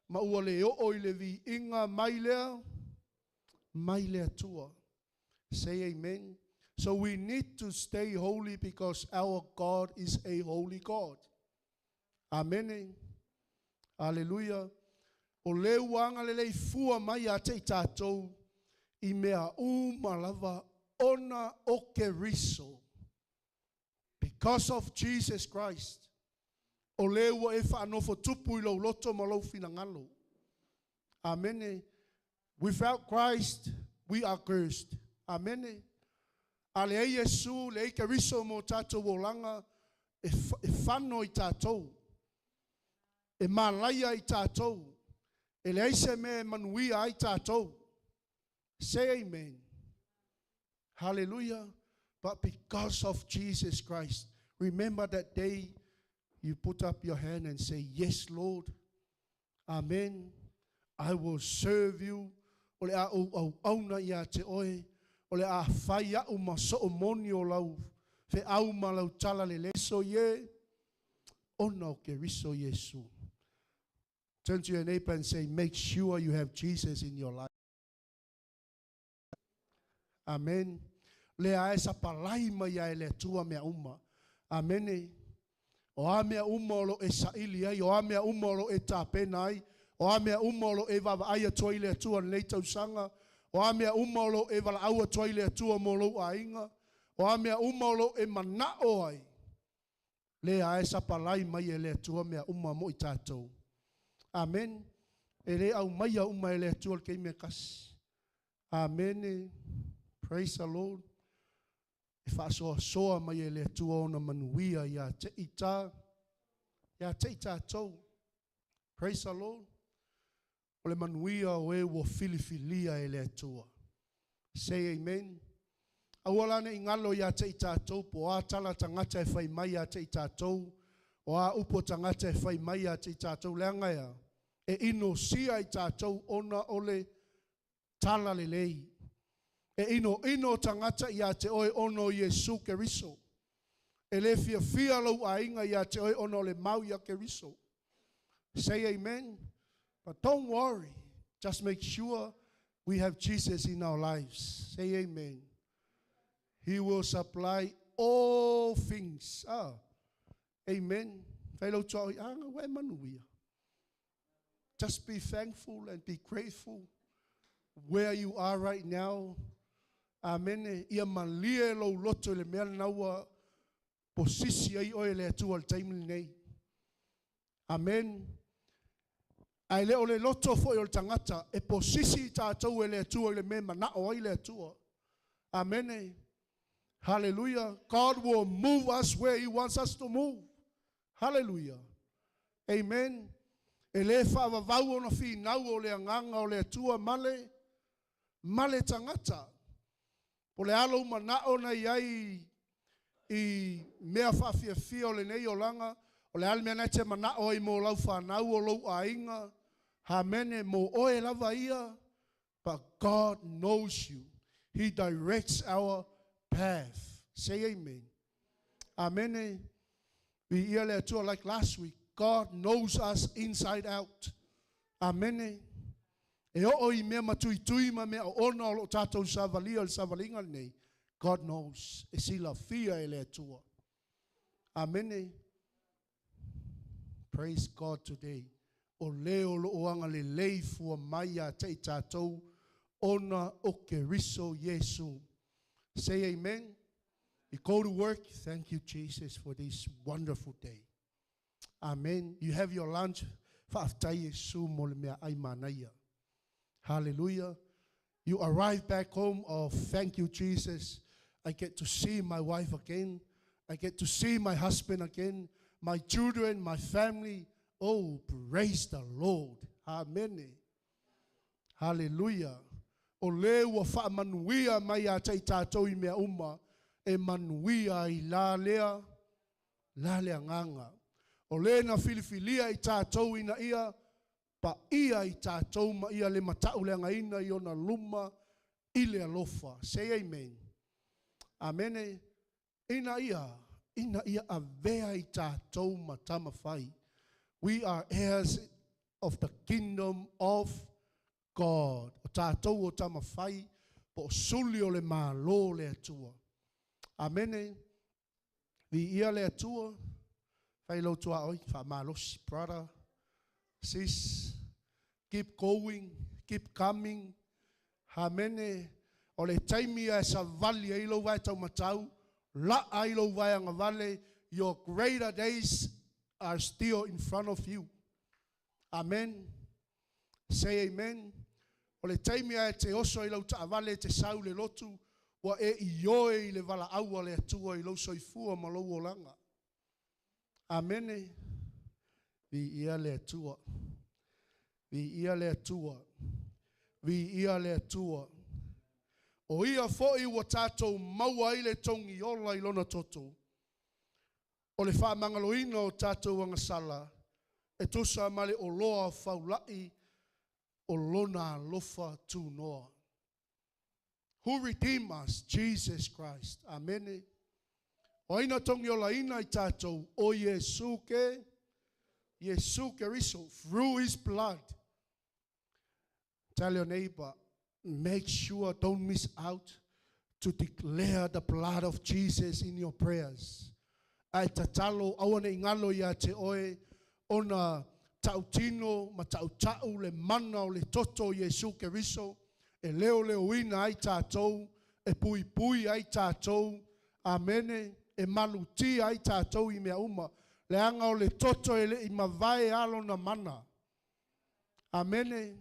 ma ua le oo i le viiga mai lea, mai le Atua. Say amen. So we need to stay holy because our God is a holy God. Amene. Aleluia. O le ua agalelei fua mai ia te i tatou i mea uma lava ona o Keriso. Because of Jesus Christ. O le ua e faanofotupu i lou loto ma lou finagalo. Amene. Without Christ, we are cursed. Amene. A leai Iesu, leai Keriso mo tatou olaga, e fano i tatou. E malaia i tatou. E leai se mea e manuia ai tatou. Say amen. Hallelujah. But because of Jesus Christ, remember that day you put up your hand and say, Yes, Lord. Amen. I will serve you. O le a ou auauna ia te oe. O le a fai a'u ma soomoni o lau feau ma lau talalelei. So ie, ona o Keriso Iesu. Turn to your neighbor and say, make sure you have Jesus in your life. Amen. Lea e sapalai mai ia e le Atua mea uma. Amene. O a mea uma o lo e saili ai, o a mea uma o lo e tapena ai, o a mea uma o lo e vaavaai atu ai i le Atua i lenei tausaga, o a mea uma o lo e valaau atu ai i le Atua mo lou aiga, o a mea uma o lo e manao ai, lea e sapalai mai e le Atua mea uma mo i tatou. Amen. E le aumaia uma e le Atua i le taimi e tasi. Amene. Praise the Lord. E faasoasoa mai e le Atua ona manuia ia te i ta, ia te i tatou. Praise the Lord. O le manuia o e ua filifilia e le Atua. Say amen. Aua la ne i galo ia te i tatou po o a tala tagata e fai mai ia te i tatou, o a upu a tagata e fai mai ia te i tatou, leaga e a? E inosia i tatou ona o le talalelei. E inoino tagata ia te oe ona o Iesu Keriso. E le fiafia lou aiga ia te oe ona o le mau ia Keriso. Say amen. But don't worry. Just make sure we have Jesus in our lives. Say amen. He will supply all things. Ah. Amen. Fai lau tuaoi, ah, ua e manuia. Just be thankful and be grateful where you are right now. Amene. Ia malie lou loto i le mea lena ua posisi ai oe e le Atua i le taimi lenei. Amen. Ae le o le loto foi o le tagata e posisi i tatou e le Atua i le mea e manao ai le Atua. Amene. Hallelujah. God will move us where He wants us to move. Hallelujah. Amen. E le faavavau ona finau o le agaga o le Atua ma le ma le tagata. Po o le a lou manao na i ai i mea faafiafia o lenei olaga, o le a le mea na e te manao ai mo lau fanau o lou aiga, amene, mo oe lava ia, but God knows you. He directs our path. Say amen. Amene. Viia le Atua like last week. God knows us inside out. Amene. E oo i mea matuitui ma mea oona o loo tatou savalia o le savaliga lenei. God knows. E silafia e le Atua. Amene. Praise God today. O le o loo agalelei fua mai ia te i tatou ona o Keriso Iesu. Say amen. You go to work. Thank you, Jesus, for this wonderful day. Amen. You have your lunch. Faafetai Iesu mo le meaai manaia. Hallelujah. You arrive back home. Oh, thank you, Jesus. I get to see my wife again. I get to see my husband again, my children, my family. Oh, praise the Lord. Amen. Hallelujah. O le ua faamanuia mai ia te i tatou i mea uma, e manuia ai la lea, la le agaga. O le na filifilia i tatou ina ia paia i tatou ma ia le matauleagaina i ona luma i le alofa. Say amen. Amene. Ina ia, ina ia avea i tatou ma tamafai. We are heirs of the kingdom of God. O tatou o tamafai po o suli o le Malo o le Atua. Amene. Viia le Atua. Fai lou tuaoi, faamalosi, brother, sis, keep going, keep coming. Amene. O le taimi e savali ai lou vae taumatau, laa ai lou vae agavale, your greater days are still in front of you. Amen. Say amen. O le taimi e te oso i lau taavale e te sau le lotu, ua e ioe i le valaau a le Atua i lou soifua ma lou olaga. Amene. Viia le Atua. Viia le Atua. Viia le Atua. O ia foi ua tatou maua ai le togiola i lona toto. O le faamagaloina o tatou agasala e tusa ma le oloa faulai o lona alofa tunoa. Who redeem us? Jesus Christ. Amene. O ai na togiolaina i tatou? O Iesu ke Iesu Keriso through his blood. Tell your neighbor, make sure don't miss out to declare the blood of Jesus in your prayers. Ae tatalo aua ne i galo ia te oe ona tautino ma tautau le mana o le toto o Iesu Keriso e leoleoina ai tatou, e puipui ai tatou, amene, e malutia ai tatou i mea uma. Leaga o le toto e le i mavae a lona mana. Amene.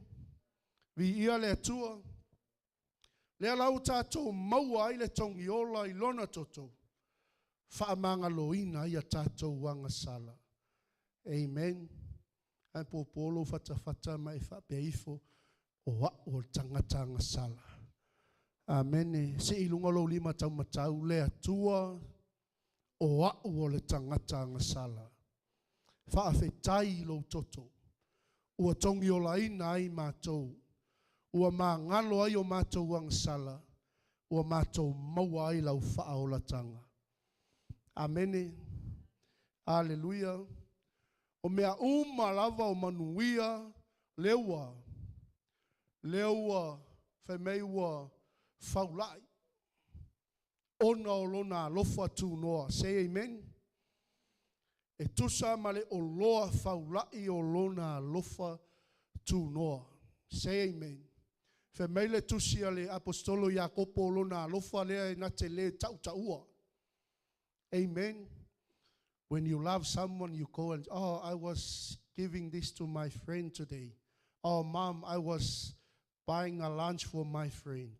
Viia le Atua. Lea la ua tatou maua ai le togiola i lona toto, faamagaloina ai a tatou agasala. Amen. Ae popo lou fatafata ma e faapea ifo, o au o le tagata agasala. Amene. Sii i luga lou lima taumatau, le Atua, o au o le tagata agasala. Faafetai i lou toto, ua togiolaina ai matou, ua magalo ai o matou agasala, ua matou maua ai lau faaolataga. Amene. Aleluia. O mea uma lava o manuia lea ua, lea ua fai mai ua faulai ona o lona alofa tunoa. Say amen. E tusa ma le oloa faulai o lona alofa tunoa. Say amen. Fai mai le tusi a le aposetolo Iakopo o lona alofa lea e na te le tautaua. Amen. When you love someone, you go and, oh, I was giving this to my friend today. Oh, Mom, I was buying a lunch for my friend.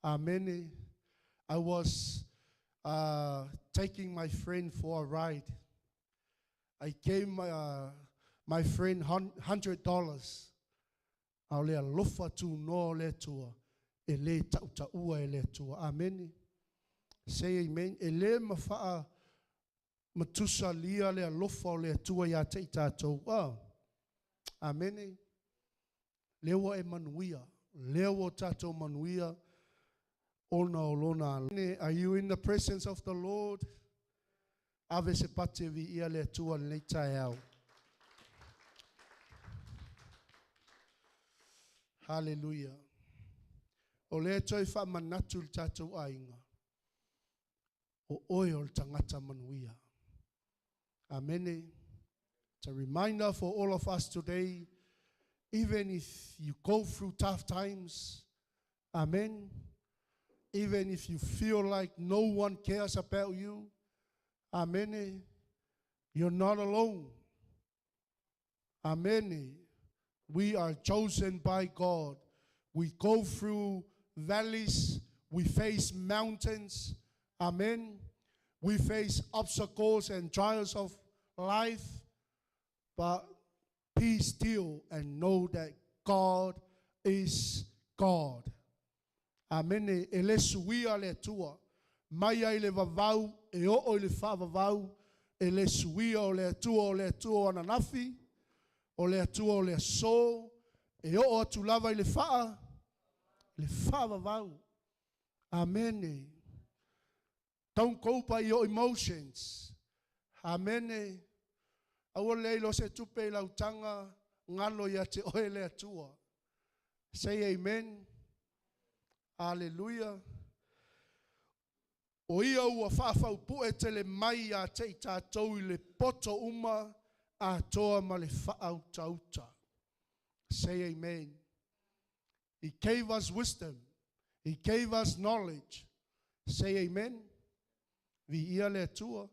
Amen. I was taking my friend for a ride. I gave my friend $100. A o le alofa tunoa o le Atua, e le tautaua e le Atua. Amene. Say amen. E le mafaa matusa lia le alofa o le Atua ia te i tātou. Ah. Amene. Lea ua e manuia. Lea ua tātou manuia. Ona o lona. Are you in the presence of the Lord? Ave se pati e viia le Atua lenei taeao. Hallelujah. O lea toe faamanatu le tatou aiga. O oe o le tagata manuia. Amen. It's a reminder for all of us today, even if you go through tough times, amen. Even if you feel like no one cares about you, amen. You're not alone. Amen. We are chosen by God. We go through valleys, we face mountains. Amen. We face obstacles and trials of life, but be still and know that God is God. Amen. E le suia le Atua. Mai ai le vavau, e oo i le faavavau, e le suia o le Atua o le Atua o ananafi, o le Atua o le aso, e oo atu lava i le faa, le faavavau. Amen. Don't go by your emotions. Amen. Aua le ilo se tupe i lautaga galo ia te oe le Atua. Say amen. Hallelujah. O ia ua faafaupue tele mai ia te i tātou i le poto uma atoa ma le faautauta. Say amen. He gave us wisdom. He gave us knowledge. Say amen. Viia le Atua.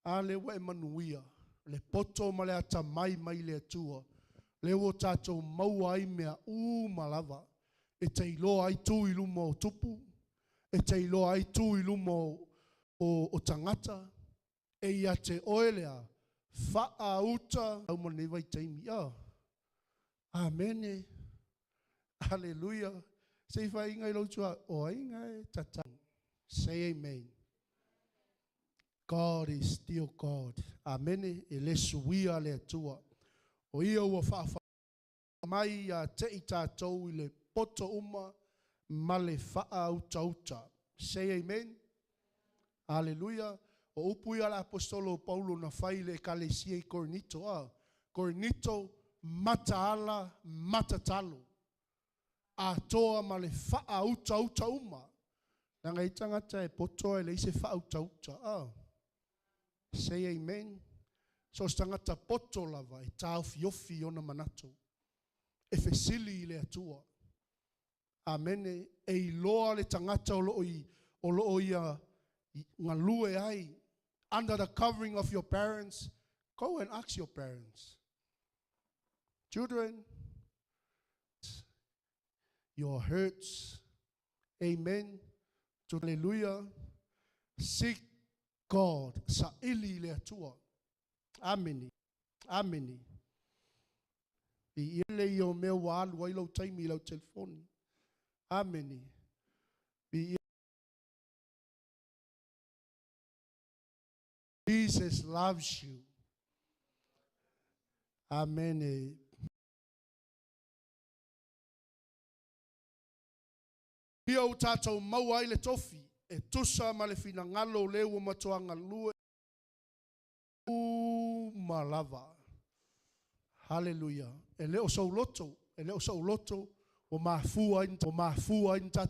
A le ua e manuia. Le poto ma le atamai mai le Atua. Le ua tātou maua ai mea uma lava. E te iloa ai tu i luma o tupu. E te iloa ai tu i luma o tagata. E ia te oe lea. Faauta. Au ma nei vaitaimi. Ah. Amene. Hallelujah. Se i whainga i lau tua. O ainga e tata. Say amen. God is still God. Amene. E le suia le Atua. O ia ua faafa mai ia te i tātou i le poto uma ma le faautauta. Say amen. Hallelujah. O upu ia le apostolo Paulo na fai le ekalesia i Korinito. Ah. Korinito, mataala, matatalo. Atoa ma le faautauta uma. Nanga i tangata e poto e le se faautauta. Ah. Say amen. So se tangata poto lava e taofiofi ona manatu. E fesili i le Atua. Amene. E iloa le tagata o loo ia galue ai. Under the covering of your parents, go and ask your parents. Children, your hurts. Amen. Hallelujah. Seek God. Saili le Atua. Amene. Amene. I ile i o mea ua alu ai lau taimi i lau telefoni. Amene. I Jesus loves you. Amen. Ia o tātou maua ai le tofi, e tusa ma le finagalo o le ua matuaga lue uma lava. Hallelujah. E le o sou loto, e le o sou loto, o mafua ai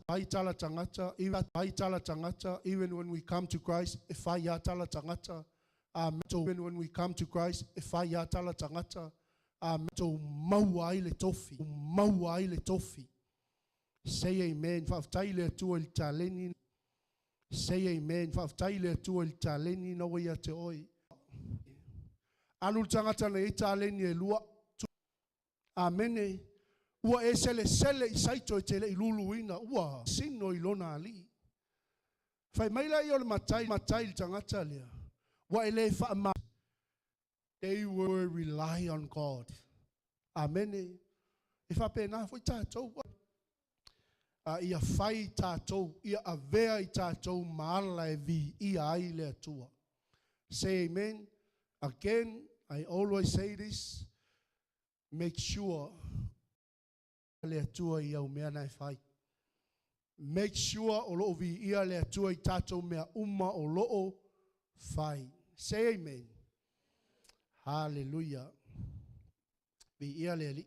ai tala tagata, ai tala tagata, even when we come to Christ, e fai a tala tagata. Amen. Even when we come to Christ, e fai a tala tagata. Amen. To maua ai le tofi, maua ai le tofi. Say amen. Faafetai le Atua i le taleni. Say amen. Faafetai le Atua i le taleni na ua ia te oe. Alu le tagata na i ai taleni e lua. Amene. Ua e selesele i saito e te le i luluina, ua sino i lona alii. Fai mai laia o le matai matai i le tagata lea, ua e le faama. They were rely on God. Amene. E faapena foi tatou. A ia fai tatou, ia avea i tatou ma ala e viia ai le Atua. Say amen. Again, I always say this, make sure le Atua i au mea na e fai. Make sure o loo viia le Atua i tatou mea uma o loo fai. Say amen. Hallelujah. Viia le Alii.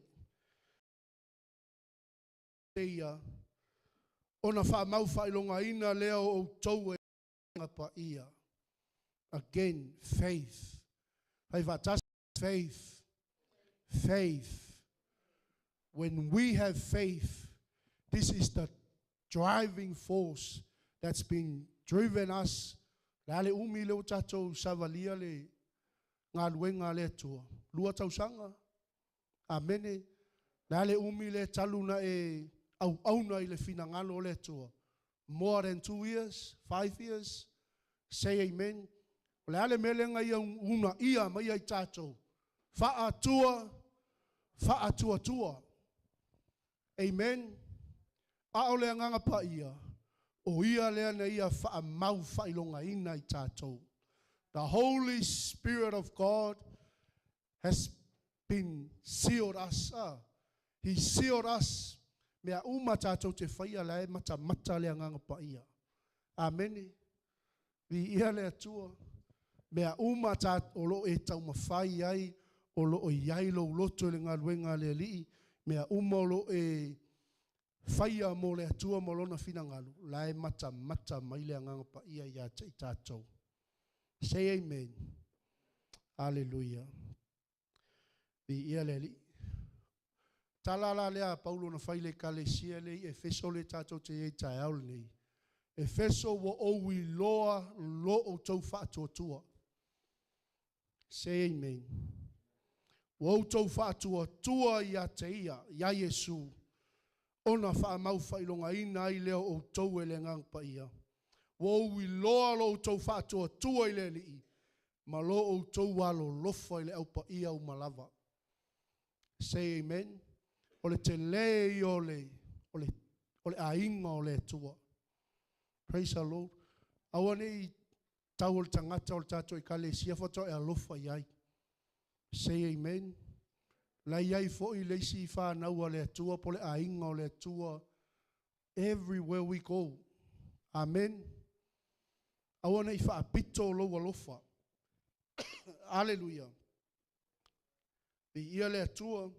Ia ona faamau faailogaina lea o outou e paia. Again, faith. Fai faatasi, faith. Faith. When we have faith, this is the driving force that's been driven us. Le a le umi le o tatou savalia le galuega a le Atua. 2 tausaga. Amene. Le a le umi le talu na e auauna i le finagalo o le Atua. More than 2 years, 5 years. Say amen. O le a le mea lea ia una ia mai ai tatou. Faatua, faatuatua. Amen. A o le agaga paia, o ia lea na ia faamau faailogaina i tatou. The Holy Spirit of God has been sealed us. He sealed us. Mea uma tatou te whaia lae mata mata le agaga paia. Amen. Vi ia le Atua. Mea uma tā o lo e taumafai ai, o lo o iai lo loto i le galuega a le Alii, mea uma o lo e whaia mo le Atua mo lona finagalo, lae mata mata mai le agaga paia ia te i tatou. Say amen. Hallelujah. Vi ia le Alii. Tala la lea Paulo na fai le ekalesia le i Efeso le tatou te iai taeao lenei. Efeso ua ou iloa lo outou faatuatua. Say amen. Ua outou faatuatua ia te ia, ia Iesu, ona faamau faailogaina ai lea o outou e le agaga paia. Ua ou iloa lo outou faatuatua i le Alii, ma lo outou alolofa i le aupaia uma lava. Say amen. O le te le i o le, o le, o le aiga o le Atua. Praise the Lord. Aua nei tau o le tagata o le tatou ekalesia faatoa e alofa i ai. Say amen. La iai foi le isi whanau a le Atua, po le aiga o le Atua. Everywhere we go. Amen. Aua nei faapito o lou alofa. Hallelujah. Viia le Atua.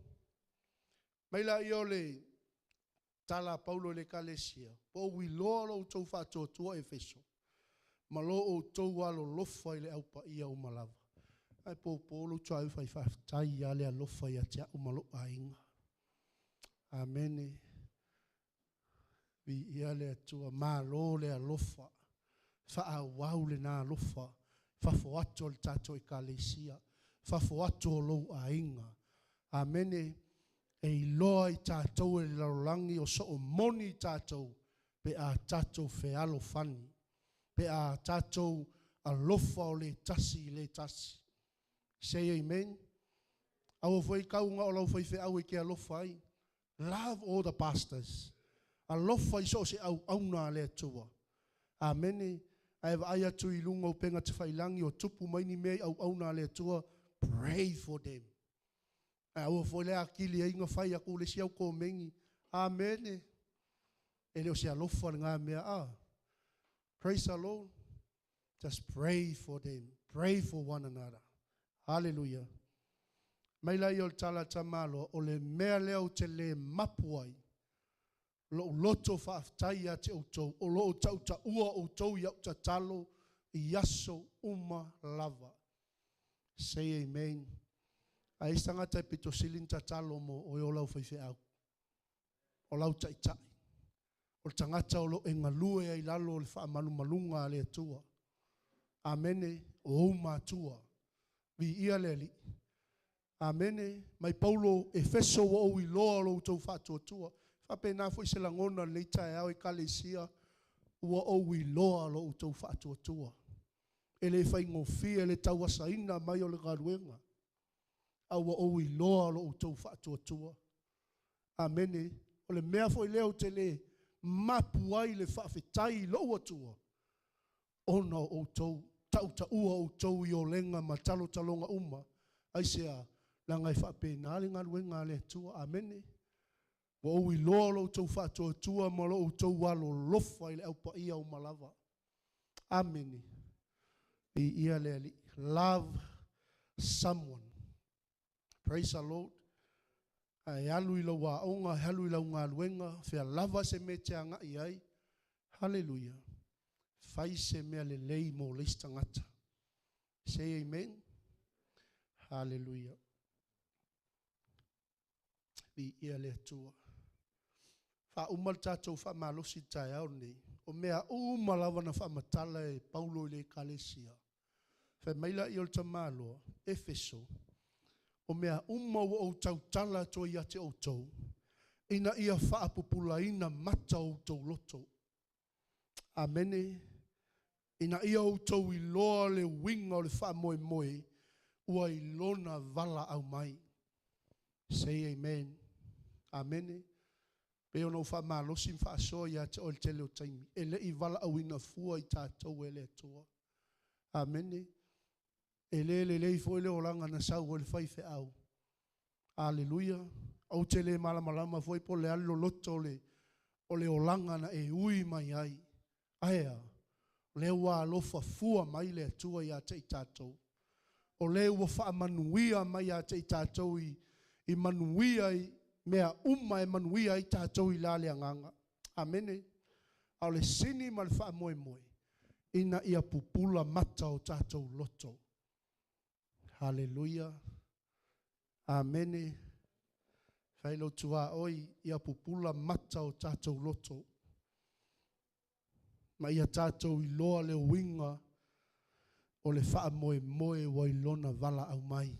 Mai la ia o le tala a Paulo i le ekalesia. Po o iloa lo outou faatuatua Efeso. Ma lo outou alolofa i le aupaia uma lava. Ai pōpō lo tuai fai faafetai ia le alofa ia te au ma lou aiga. Amene. Viia le Atua. Malo le alofa. Faaauau lena alofa. Fafo atu o le tatou ekalesia. Fafo atu o lou aiga. Amene. E iloa i tatou e le lalolagi o soo moni i tatou pe a tatou fealofani. Pe a tatou alofa o le tasi i le tasi. Say amen. Aua foi kauga o lau faifeau e ke alofa ai. Love all the pastors. Alofa i so o se auauna a le Atua. Amene. Ae vaai atu i luga o upega tafailagi o tupu mai ni mea i auauna a le Atua. Pray for them. Ae aua foi le akili ai nga fai aku le si au komengi. Amene. E le o se alofa le ngā mea a. Praise the Lord. Just pray for them. Pray for one another. Hallelujah. Mai la ia o le tala tamaloa, o le mea lea o te le mapu ai. Lou loto faafetai ia te outou, o loo tautaua outou i au tatalo i aso uma lava. Say amen. A isi tagata e pito sili ni tatalo mo oe o lau faifeau. O lau taitai. O le tagata o lo e galue ai lalo o le faamalumaluga a le Atua. Amene. O ou matua. Viia le Alii. Amene. Mai Paulo, Efeso ua ou iloa lo outou faatuatua. Faapena foi se lagona i lenei taeao, Ekalesia, ua ou iloa lo outou faatuatua. E le faigofie le tauasaina mai o le galuega, a ua ou iloa lo outou faatuatua. Amene. O le mea foi lea ou te le mapu ai le faafetai i lou Atua, ona o outou, tautaua outou i olega ma talotaloga uma. Aisea? Leaga e faapena le galuega a le Atua. Amene. Ua ou iloa lo outou faatuatua ma lo outou alolofa i le aupaia uma lava. Amene. Viia le Alii. Love someone. Praise the Lord. Ae alu i lau aoga, alu i lau galuega, fea lava se mea e te agai ai. Hallelujah. Fai se mea lelei mo le isi tagata. Say amen. Hallelujah. Viia le Atua. Faauma le tatou faamalosi i le taeao lenei. O mea uma lava na faamatala e Paulo i le Ekalesia. Fai mai laia o le tamaloa, Efeso, o mea uma ua ou tautala atu ai ia te outou, ina ia faapupulaina mata o outou loto. Amene. Ina ia outou iloa le uiga o le faamoemoe ua i lona valaau mai. Say amen. Amene. Pei ona ou faamalosi ma faasoa ia te oe i le tele o taimi, e le i valaauina fua i tatou e le Atua. Amene. E le lelei foi le olaga na sau ai le faifeau. Aleluia. Ou te le malamalama foi po o le a le loloto o le olaga na e ui mai ai. Ae a? O lea ua alofa fua mai le Atua ia te i tatou. O lea ua faamanuia mai ia te i tatou i manuia i mea uma e manuia ai tatou i la le agaga. Amene. A o le sini ma le faamoemoe, ina ia pupula mata o tatou loto. Haleluia. Amene. Fai lou tuaoi, ia pupula mata o tatou loto. Ma ia tatou iloa le uiga o le faamoemoe ua i lona valaau mai.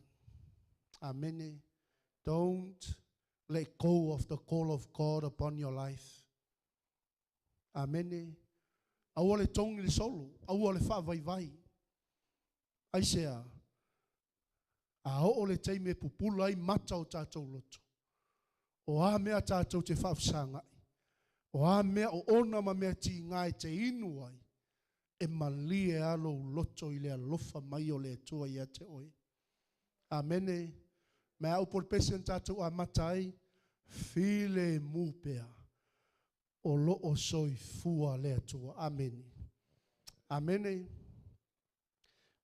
Amene. Don't let go of the call of God upon your life. Amene. Aua le togi le solo, aua le faavaivai. Aisea? A oo le taimi e pupula ai mata o tatou loto, o a mea tatou te faafesagai, o a mea o ona ma mea tiga e te inu ai, e malie lava lou loto i le alofa mai o le Atua ia te oe. Amene. Ma au po le pese na tatou amata ai, filemu pea, o loo soifua le Atua. Amene. Amene.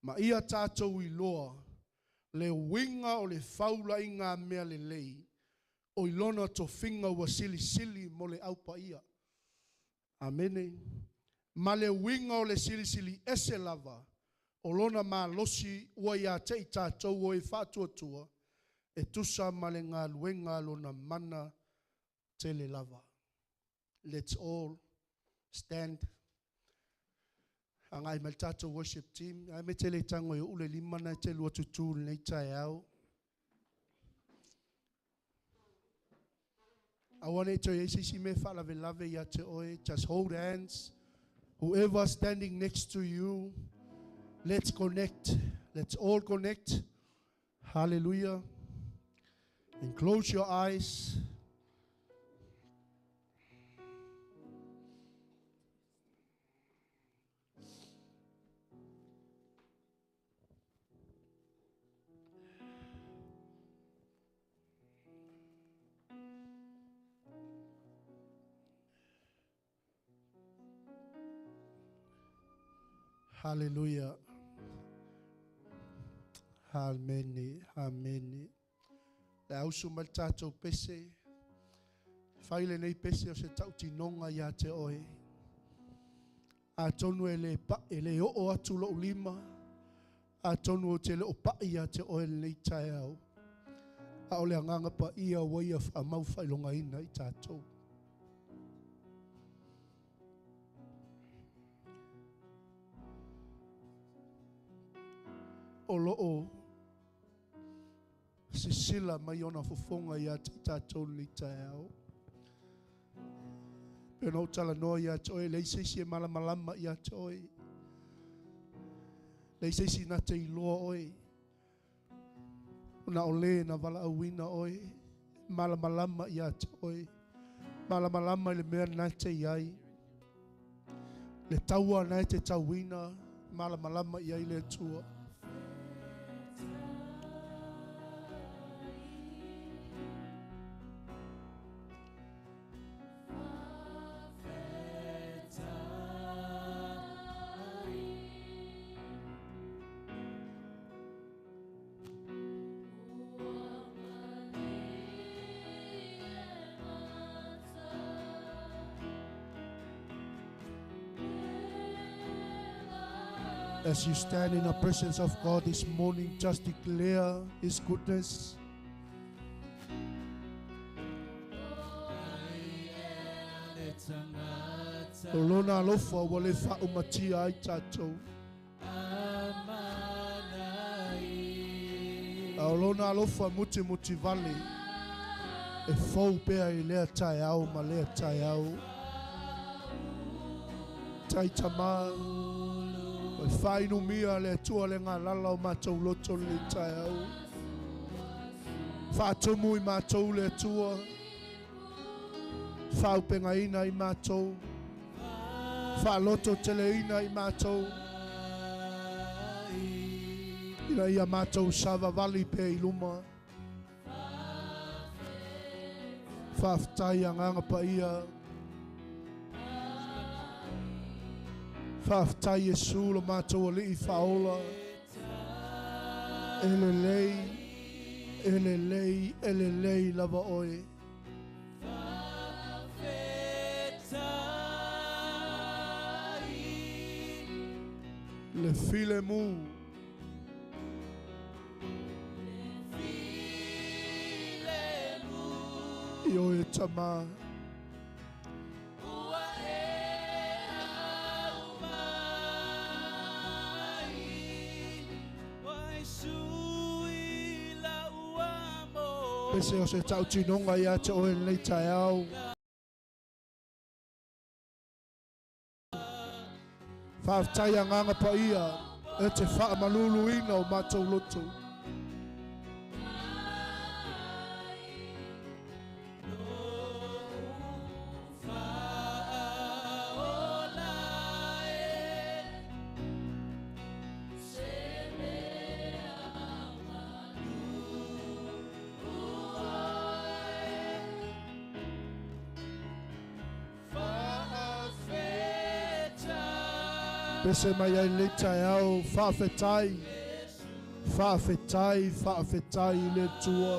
Ma ia tatou iloa le uiga o le faulaiga mea lelei, o i lona tofiga ua silisili mo le aupaia. Amene. Ma le uiga o le silisili ese lava, o lona malosi ua ia te i tatou o e faatuatua, e tusa ma le galuega a lona mana tele lava. Let's all stand. Agai mai le tatou worship team. Ae me te le tago e uu le lima na e te lua tutu i lenei taeao. Aua ne i toe i ai se isi mea e faalavelave ia te oe. Just hold hands. Whoever standing next to you, let's connect. Let's all connect. Hallelujah. And close your eyes. Hallelujah. Amene. Amene. Le ausu mai le tatou pese. Fai lenei pese o se tautinoga ia te oe. Atonu e le pa, e le oo atu lou lima. Atonu ou te le o pai ia te oe lenei taeao. A o le agaga paia ua ia faamau faailogaina i tatou. O loo silasila mai ona fofoga iā te i tatou lenei taeao. Pe ona ou talanoa iā te oe, leai se isi e malamalama iā te oe. Leai se isi na te iloa oe. Ona o le na valaauina oe, e malamalama iā te oe. Malamalama i le mea na te i ai. Le taua na e te tauina, malamalama i ai le Atua. As you stand in the presence of God this morning, just declare His goodness. O lona alofa ua le faaumatia ai tatou. A o lona alofa mutimutivale e fou pea i lea taeao ma lea taeao. Taitama, ua faainumia le Atua le galala o matou loto lenei taeao. Faatumu i matou le Atua, faaupegaina i matou, faaloto teleina i matou, ina ia matou savavali pea i luma. Faafetai agaga paia. Faafetai Iesu lo matou alii faaola. E lelei, e lelei, e lelei lava oe. Le filemu. I oe tama. Pese o se tautinoga ia te oe lenei taeao. Faafetai agaga paia e te faamaluluina o matou loto. Pese mai ai lenei taeao, faafetai, faafetai, faafetai i le Atua.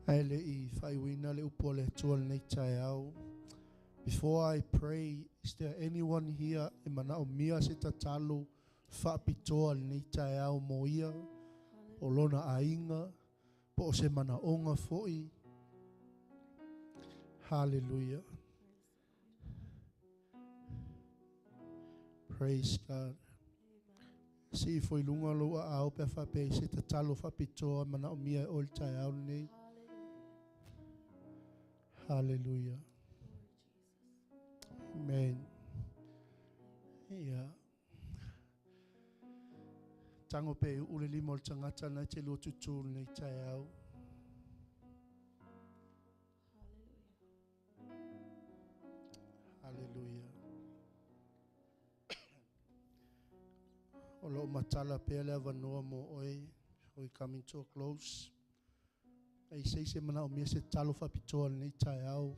Ae le i faaiuina le upu a le Atua lenei taeao. Before I pray, is there anyone here e manaomia se tatalo Faapitoa lenei taeao mo ia, o lona aiga, po o se manaoga foi. Hallelujah. Praise God. Sii foi luga lou aao pe a faapea i se tatalo faapitoa manaomia e oe le taeao lenei. Hallelujah. Amen. Ia. Tago pea e uu le lima o le tagata na e te lua tutū lenei taeao. Hallelujah. O lo o matala pea le avanoa mo oe. We coming to a close. E i se manaomia se tatalo faapitoa lenei taeao.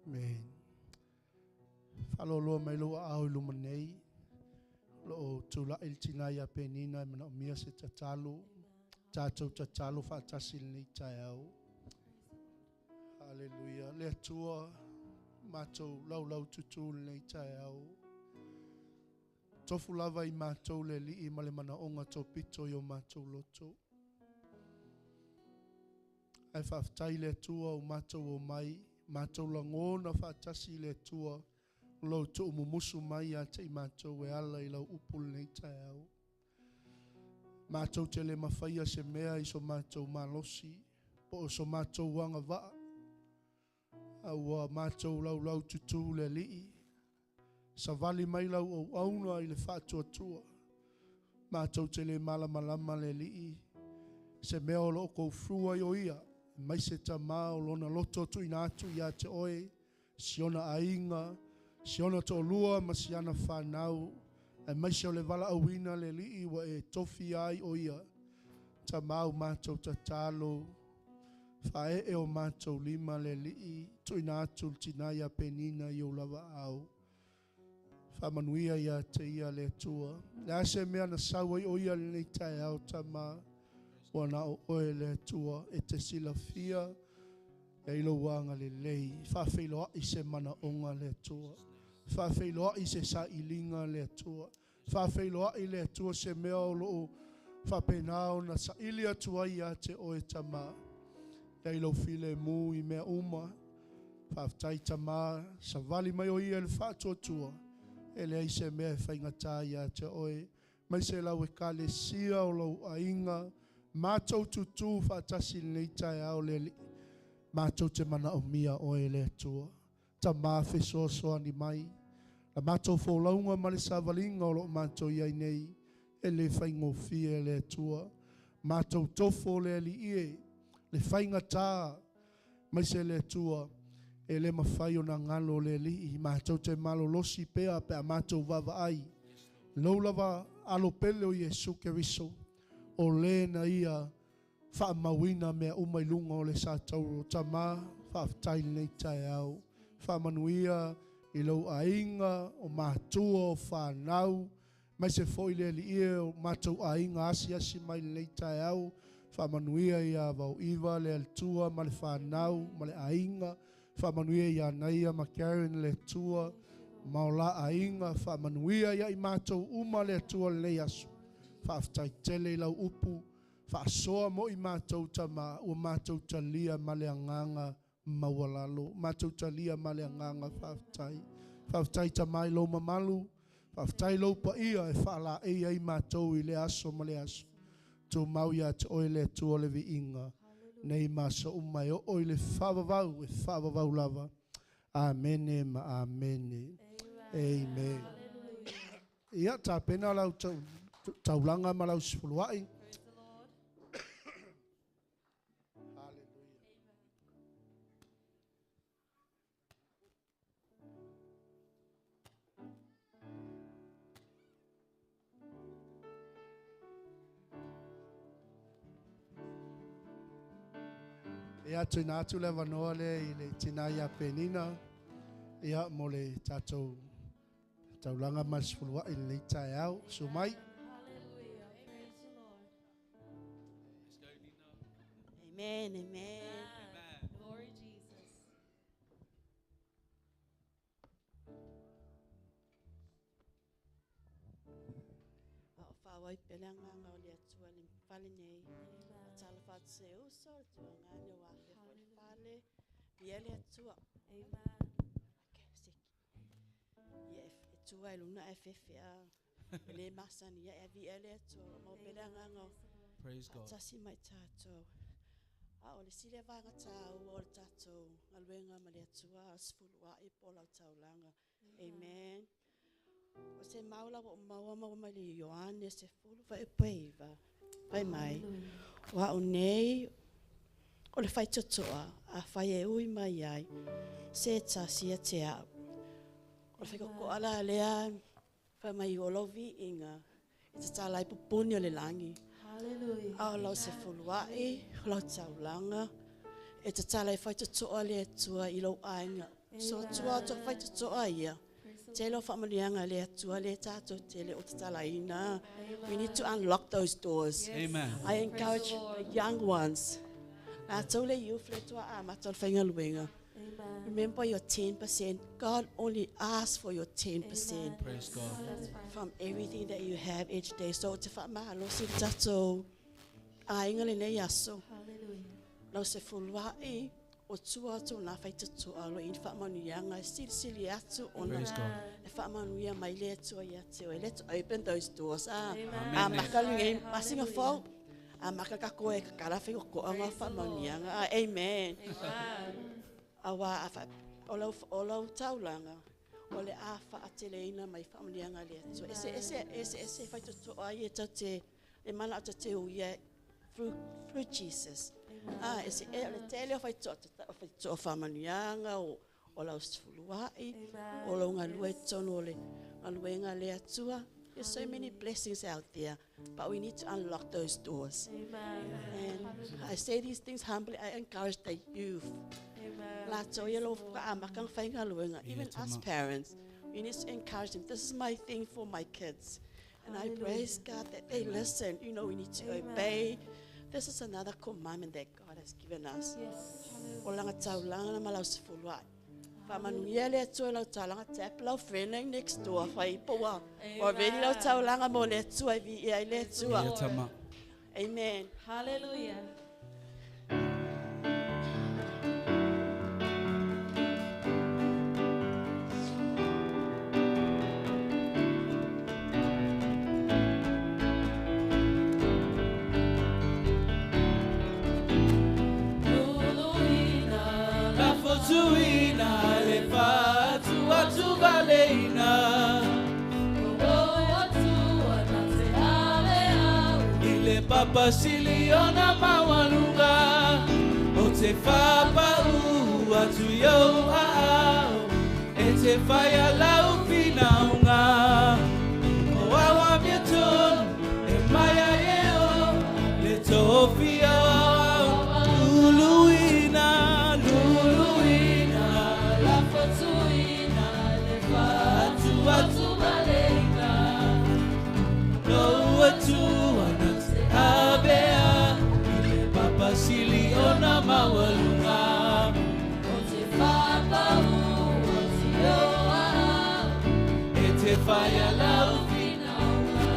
Amen. Faaloaloa mai lou aao i luma nei. O lo o tula'i le tina ia Penina e manaomia se tatalo. Tatou tatalo faatasi lenei taeao. Hallelujah. Le Atua, matou laulau tutū lenei taeao. Tofu lava i matou le Alii ma le manaoga topito i o matou loto. Ae faafetai le Atua ua matou omai, matou lagona faatasi le Atua lou tuumumusu mai ia te i matou e ala i lau upu lenei taeao. Matou te le mafaia se mea i so matou malosi, po o so matou agavaa, a ua matou laulau tutū le Alii, savali mai lau auauna i le faatuatua. Matou te le malamalama le Alii, se mea o lo o koufua i o ia, mai se tamā o lona loto tuuina atu ia te oe, si ona aiga, si ona toalua ma si ana fanau, aemaise o le valaauina le Alii ua e tofia ai o ia. Tamā o matou tatalo, faaee o matou lima le Alii, tuuina atu le tina ia Penina i ou lava aao. Faamanuia ia te ia le Atua. Le a se mea na sau ai o ia lenei taeao tamā, ua na o oe le Atua e te silafia e i lou agalelei. Faafeiloai se manaoga le Atua. Faafeiloai se sailiga le Atua. Faafeiloai le Atua se mea o loo faapena ona saili atu ai ia te oe tamā. Ia i lou filemu i mea uma. Faafetai tamā, savali mai o ia i le faatuatua. E leai se mea e faigata ia te oe. Mai se lau ekalesia o lou aiga, matou tutū faatasi lenei taeao le Alii. Matou te manaomia oe le Atua. Tamā fesoasoani mai. La matou folauga ma le savaliga o lo o matou i ai nei, e le faigofie le Atua. Matou tofo le Alii e, le faigata, mai se le Atua, e le mafai ona galo le Alii. Matou te malolosi pea pe a matou vaavaai. Lou lava alo pele o Iesu Keriso, o le na ia faamauina mea uma i luga o le satauro. Tamā, faafetai lenei taeao. Faamanuia i lou aiga, o matua, o fanau, mai se foi le Alii e o matou aiga asiasi mai lenei taeao. Faamanuia ia Vauiva le Atua ma le fanau ma le aiga. Faamanuia ia Naia ma Karen le Atua ma o la aiga. Faamanuia ia i matou uma le Atua lenei aso. Faafetai tele i lau upu. Faasoa mo i matou tamā, ua matou talia ma le agaga maualalo. Matou talia ma le agaga faafetai. Faafetai tamā i lou mamalu. Faafetai lou paia e faalaei ai matou i le aso ma le aso. Tumau ia te oe le Atua le viiga. Nei ma aso uma e oo i le faavavau, e faavavau lava. Amene ma amene. Amen. Ia, tapena lau taulaga ma lau sefuluai. Praise the Lord. Hallelujah. Amen. Ia, tuuina atu le avanoa lea i le tina ia Penina. Ia, mo le tatou taulaga ma le sefuluai lenei taeao. Susu mai. Hallelujah. Praise the Lord. Let's go, Nina. Amen, amen. Amen. Glory Jesus. agaga o le Atua i le fale nei. Faatalofa atu se uso, le tuagane ua afea foi le fale. Viia le Atua. Amen. Okay, seki. Ia e tua i luna ae fefe a. E le masani ia e viia le Atua. O lo maua pea le agaga o Praise God. faatasi mai tatou. A o le sili e vaega tāua o le tatou galuega ma le Atua a o sefuluai po o lau taulaga. Amen. O se mau la ua ou maua maua mai le Ioane 10 fuaiupu e 9. Fai mai, o a'u nei o le faitotoa afai e ui mai ai se tasi ia te a'u. O le faikokoa la lea fai mai o lau viiga e tatala ai pupuni o le lagi. Hallelujah. A o lau sefuluai, o lau taulaga, e tatala ai faitotoa le Atua i lou aiga. So tua atu o faitotoa ia. Tele o faamanuiaga le Atua le tatou tele o tatalaina. We need to unlock those doors. Amen. I encourage the young ones. Latou le youth le tua amata o le faigaluega. Amen. Remember your 10%. God only asks for your 10% Praise God. That's right. from everything that you have each day. So te faamalosi le tatou aiga lenei aso. Hallelujah. Lau sefuluai o tua atu o nā faitotoa o lo i faamanuiaga e silisili atu ona Praise God. e faamanuia mai le Atua ia te oe. Let's open those doors. Ah, Amen. a Amen. maka lenei Hallelujah. masinga fou. A maka ka koe ka kala whaikokoa ngā faamanuiaga. Ah, amen. Amen. Aua a wha, o lau, o lau taulanga, o le a whaateleina mai faamanuiaga le Atua. Ese, ese, ese, ese faitotoa ai e tau te, e mana o te te uia through Jesus. Ah, ese, e, o le tele o faitotoa, o faitotoa faamanuiaga, o lau sefuluai, Amen. o lau galue tonu o le galuega le Atua. There's so many blessings out there, but we need to unlock those doors. Amen. And I say these things humbly. I encourage the youth. Amen. Latou ia lo whakaamakang whaingaluenga. Even Ia us tama. parents, we need to encourage them. This is my thing for my kids. And I praise God that they listen. You know, we need to obey. This is another commandment that God has given us. Yes. O langa taulanga na malau sefuluai. Faamanuia le Atua i lau taulaga, tap lau friend next door, whai poa. Ua ready lau taulaga mo le Atua e viia ai le Atua. Ia tama. Amen. Hallelujah. La fotuina le fatu atu valeina I le papa sili ona mawaluga O te whapau atu i au aao E te whaia lau whinaunga O awa mea tonu e maia e o Le tofi au au Luluina, luluina La fotuina le Atu atu valeina. No atu ana te abea I le papa sili ona mawalunga O te whapau o te oa. E te whaia lau Whinaunga.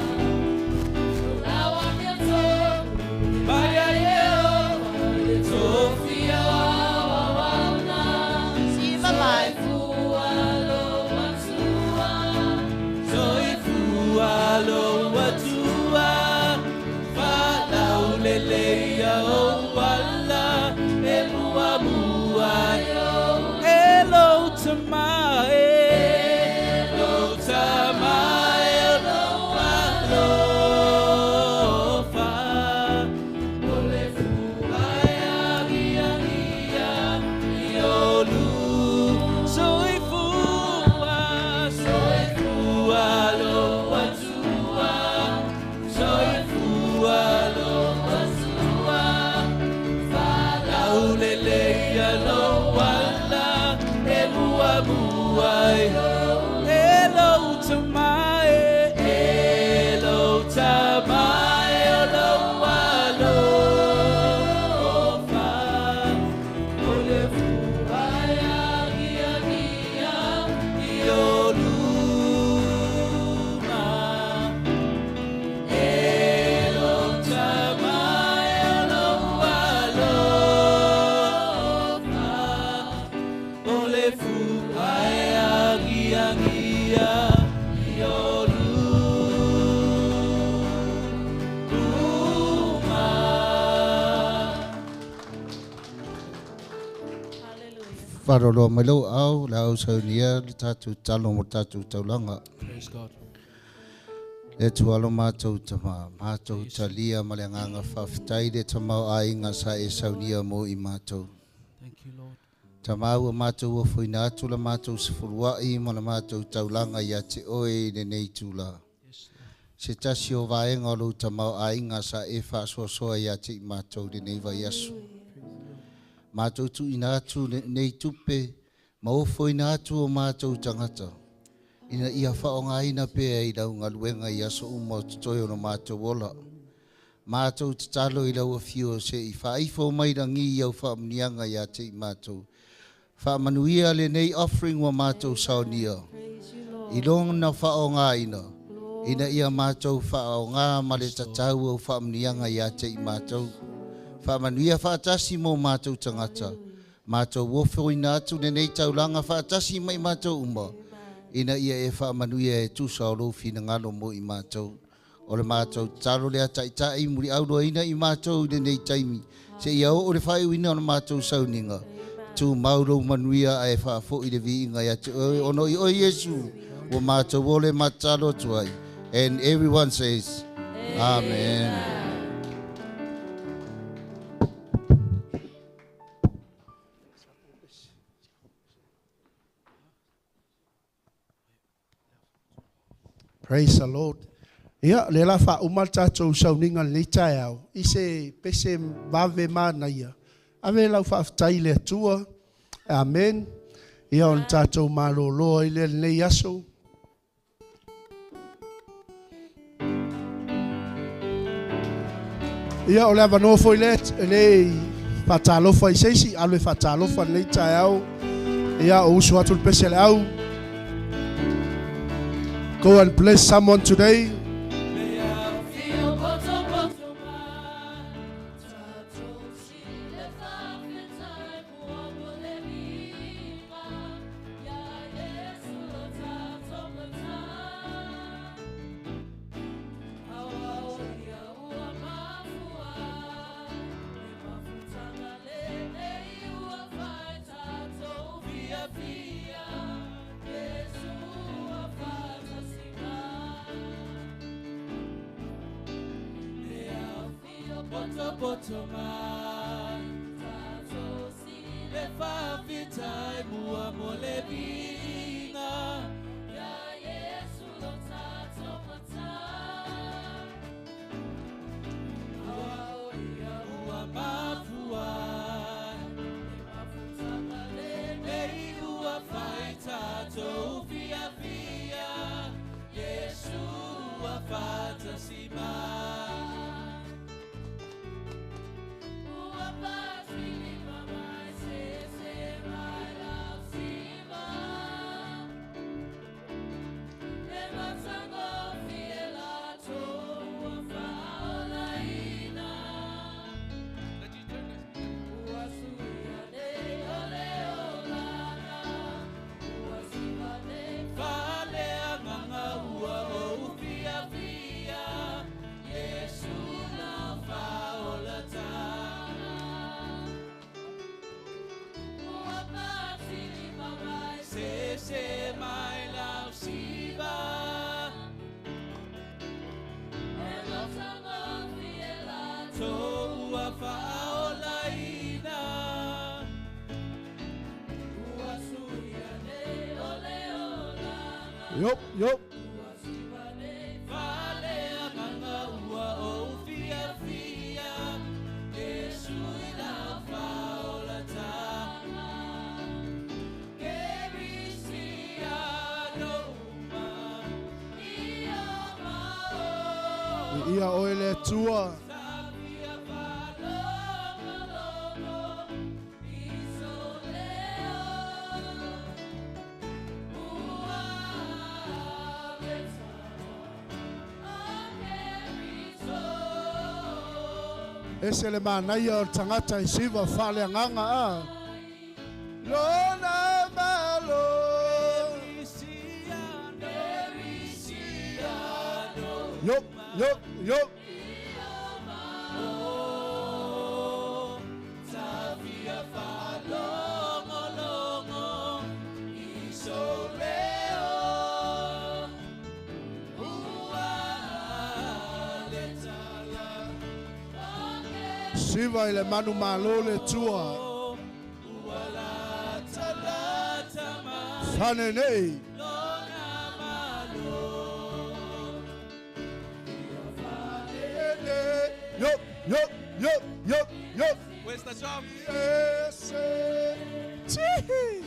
Wharoroa mai lau au, le au saunia, le tātou talo mo tātou taulanga. Praise God. Le tualo mātou tama, mātou talia ma le nganga whawhitai le tamau ainga sa e saunia mo i mātou. Thank you, Lord. Tama ua mātou ua fuina atu la mātou sefuluai ma la mātou taulanga ia te oe i le nei tūla. Yes, Lord. Se tasi o vaenga o lou tamau ainga sa e whaasoasoa ia te i mātou le nei vai aso. Mātou tu ina atu nei tupe, ma o foina atu o mātou tangata. Ina ia whaonga ina pea i lau ngaluenga i aso uma o totoe o no mātou ola. Mātou te talo i lau whio se i whaifo mai rangi i au whaamnianga ia te i mātou. Whaamanuia le nei offering wa mātou saunia. I longa whaonga ina. Ina ia mātou whaonga ma le tatau au whaamnianga ia te i mātou. Whaamanuia whaatasi mō mātou tangata. Mātou wofo ina atu le nei taulanga whaatasi mai mātou uma. Ina ia e whaamanuia e tusa o lou whinangalo mō i mātou. O le mātou talo lea taitai muri auroa ina i mātou i le nei taimi. Se ia o le whaiuina o le mātou sauninga. Tū mauro manuia e whaafo i le viinga ia te oe ono i oe Yesu. Ua mātou ole matalo tuai. And everyone says, Amen. Praise the Lord. Ia, le la wha umal tātou sauninga le taeao. I se pese vave mana ia. Ave lau whaaftai le atua. Amen. Ia on tātou maloloa i le nei aso. Ia o le avanofo i le le whatalofa i seisi. Alo e whatalofa nei taeao. Ia o usu atu le pese le au. Go and bless someone today. Yop, yop. Ia oe le tua. Ese le manaia o tangata i siva whale nganga a. Lona malo. Yop, yop, yop. Siva i le manu malo le tua. Ua lata lata mai Fane nei. lona malo. Yo, yo, yo, yo, yo. Where's the drum? Yes. Tihi.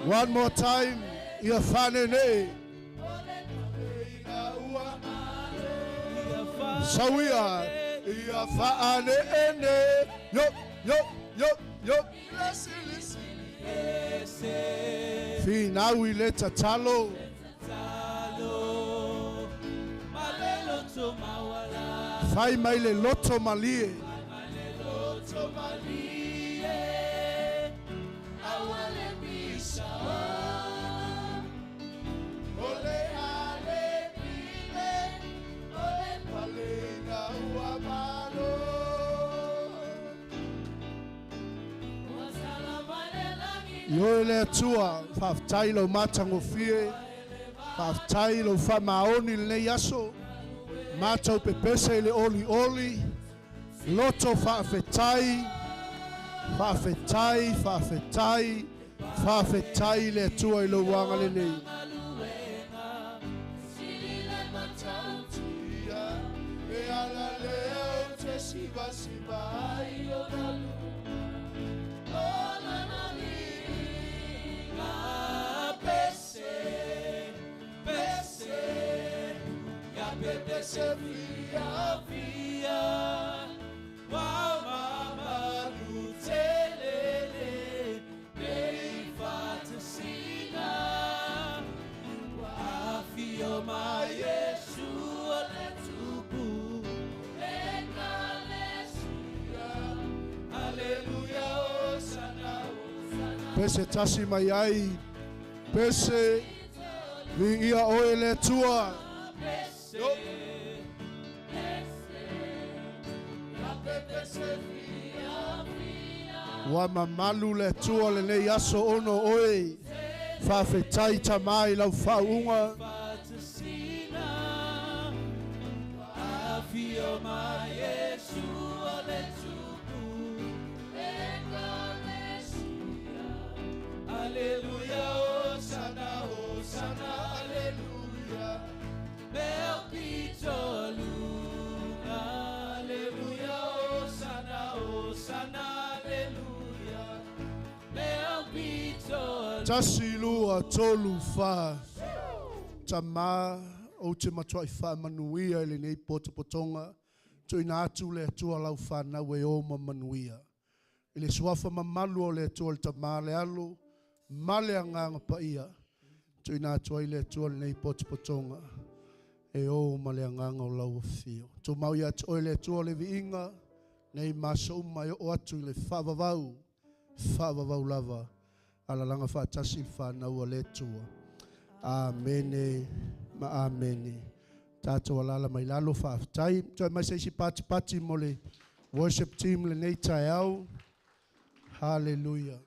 One more time. Ia fane nei. Sawia. Ia faane ene. Yo, yo, yo, yo. Finau i le tatalo. Fai mai le loto malie. Ole ale pile, ole palena ua malo. Ioe le atua, whaaftai lau matangofie, whaaftai lau whamaoni lenei aso, mātou pepese i le oli oli, loto whaafetai, whaafetai, whaafetai, whaafetai le atua i lau wanga lenei. E ala leo te siva siva ai o Pese via via, wa mama lutelele, nei fatasina, wa afio ma Yesu le tupu, Alleluia, Hosanna, Hosanna. Pese tasi mai ai, pese vi ia oe le atua. Ua mamalu le atua lenei aso ono oe. Whaafetai tamai lau whaunga. Fatasina, wa afio ma Yesu le tupu, Alleluia, Hosanna, Hosanna, Alleluia. Mel pitolunga, Alleluia, Hosanna, Hosanna, Alleluia. Mel pitolunga. Tasi lua tolu wha. Tamā o te matua i wha manuia i lenei potopotonga. Tuina atu le atua lau whanau e o ma manuia. I le suafa mamalu o le atua le tamā le alo, male anganga paia. Tuina atu ai le atua lenei potopotonga. E o ma le anganga o lau afio. Tō mau ia atu oe le atua le viinga, nei maso uma e o atu i le whaavavau, whaavavau lava. Alalanga whaatasi whanau a le atua. Amene ma amene. Tātou alala mai lalo whaafetai. Toi mai seisi pati pati mo le worship team lenei taeao. Hallelujah.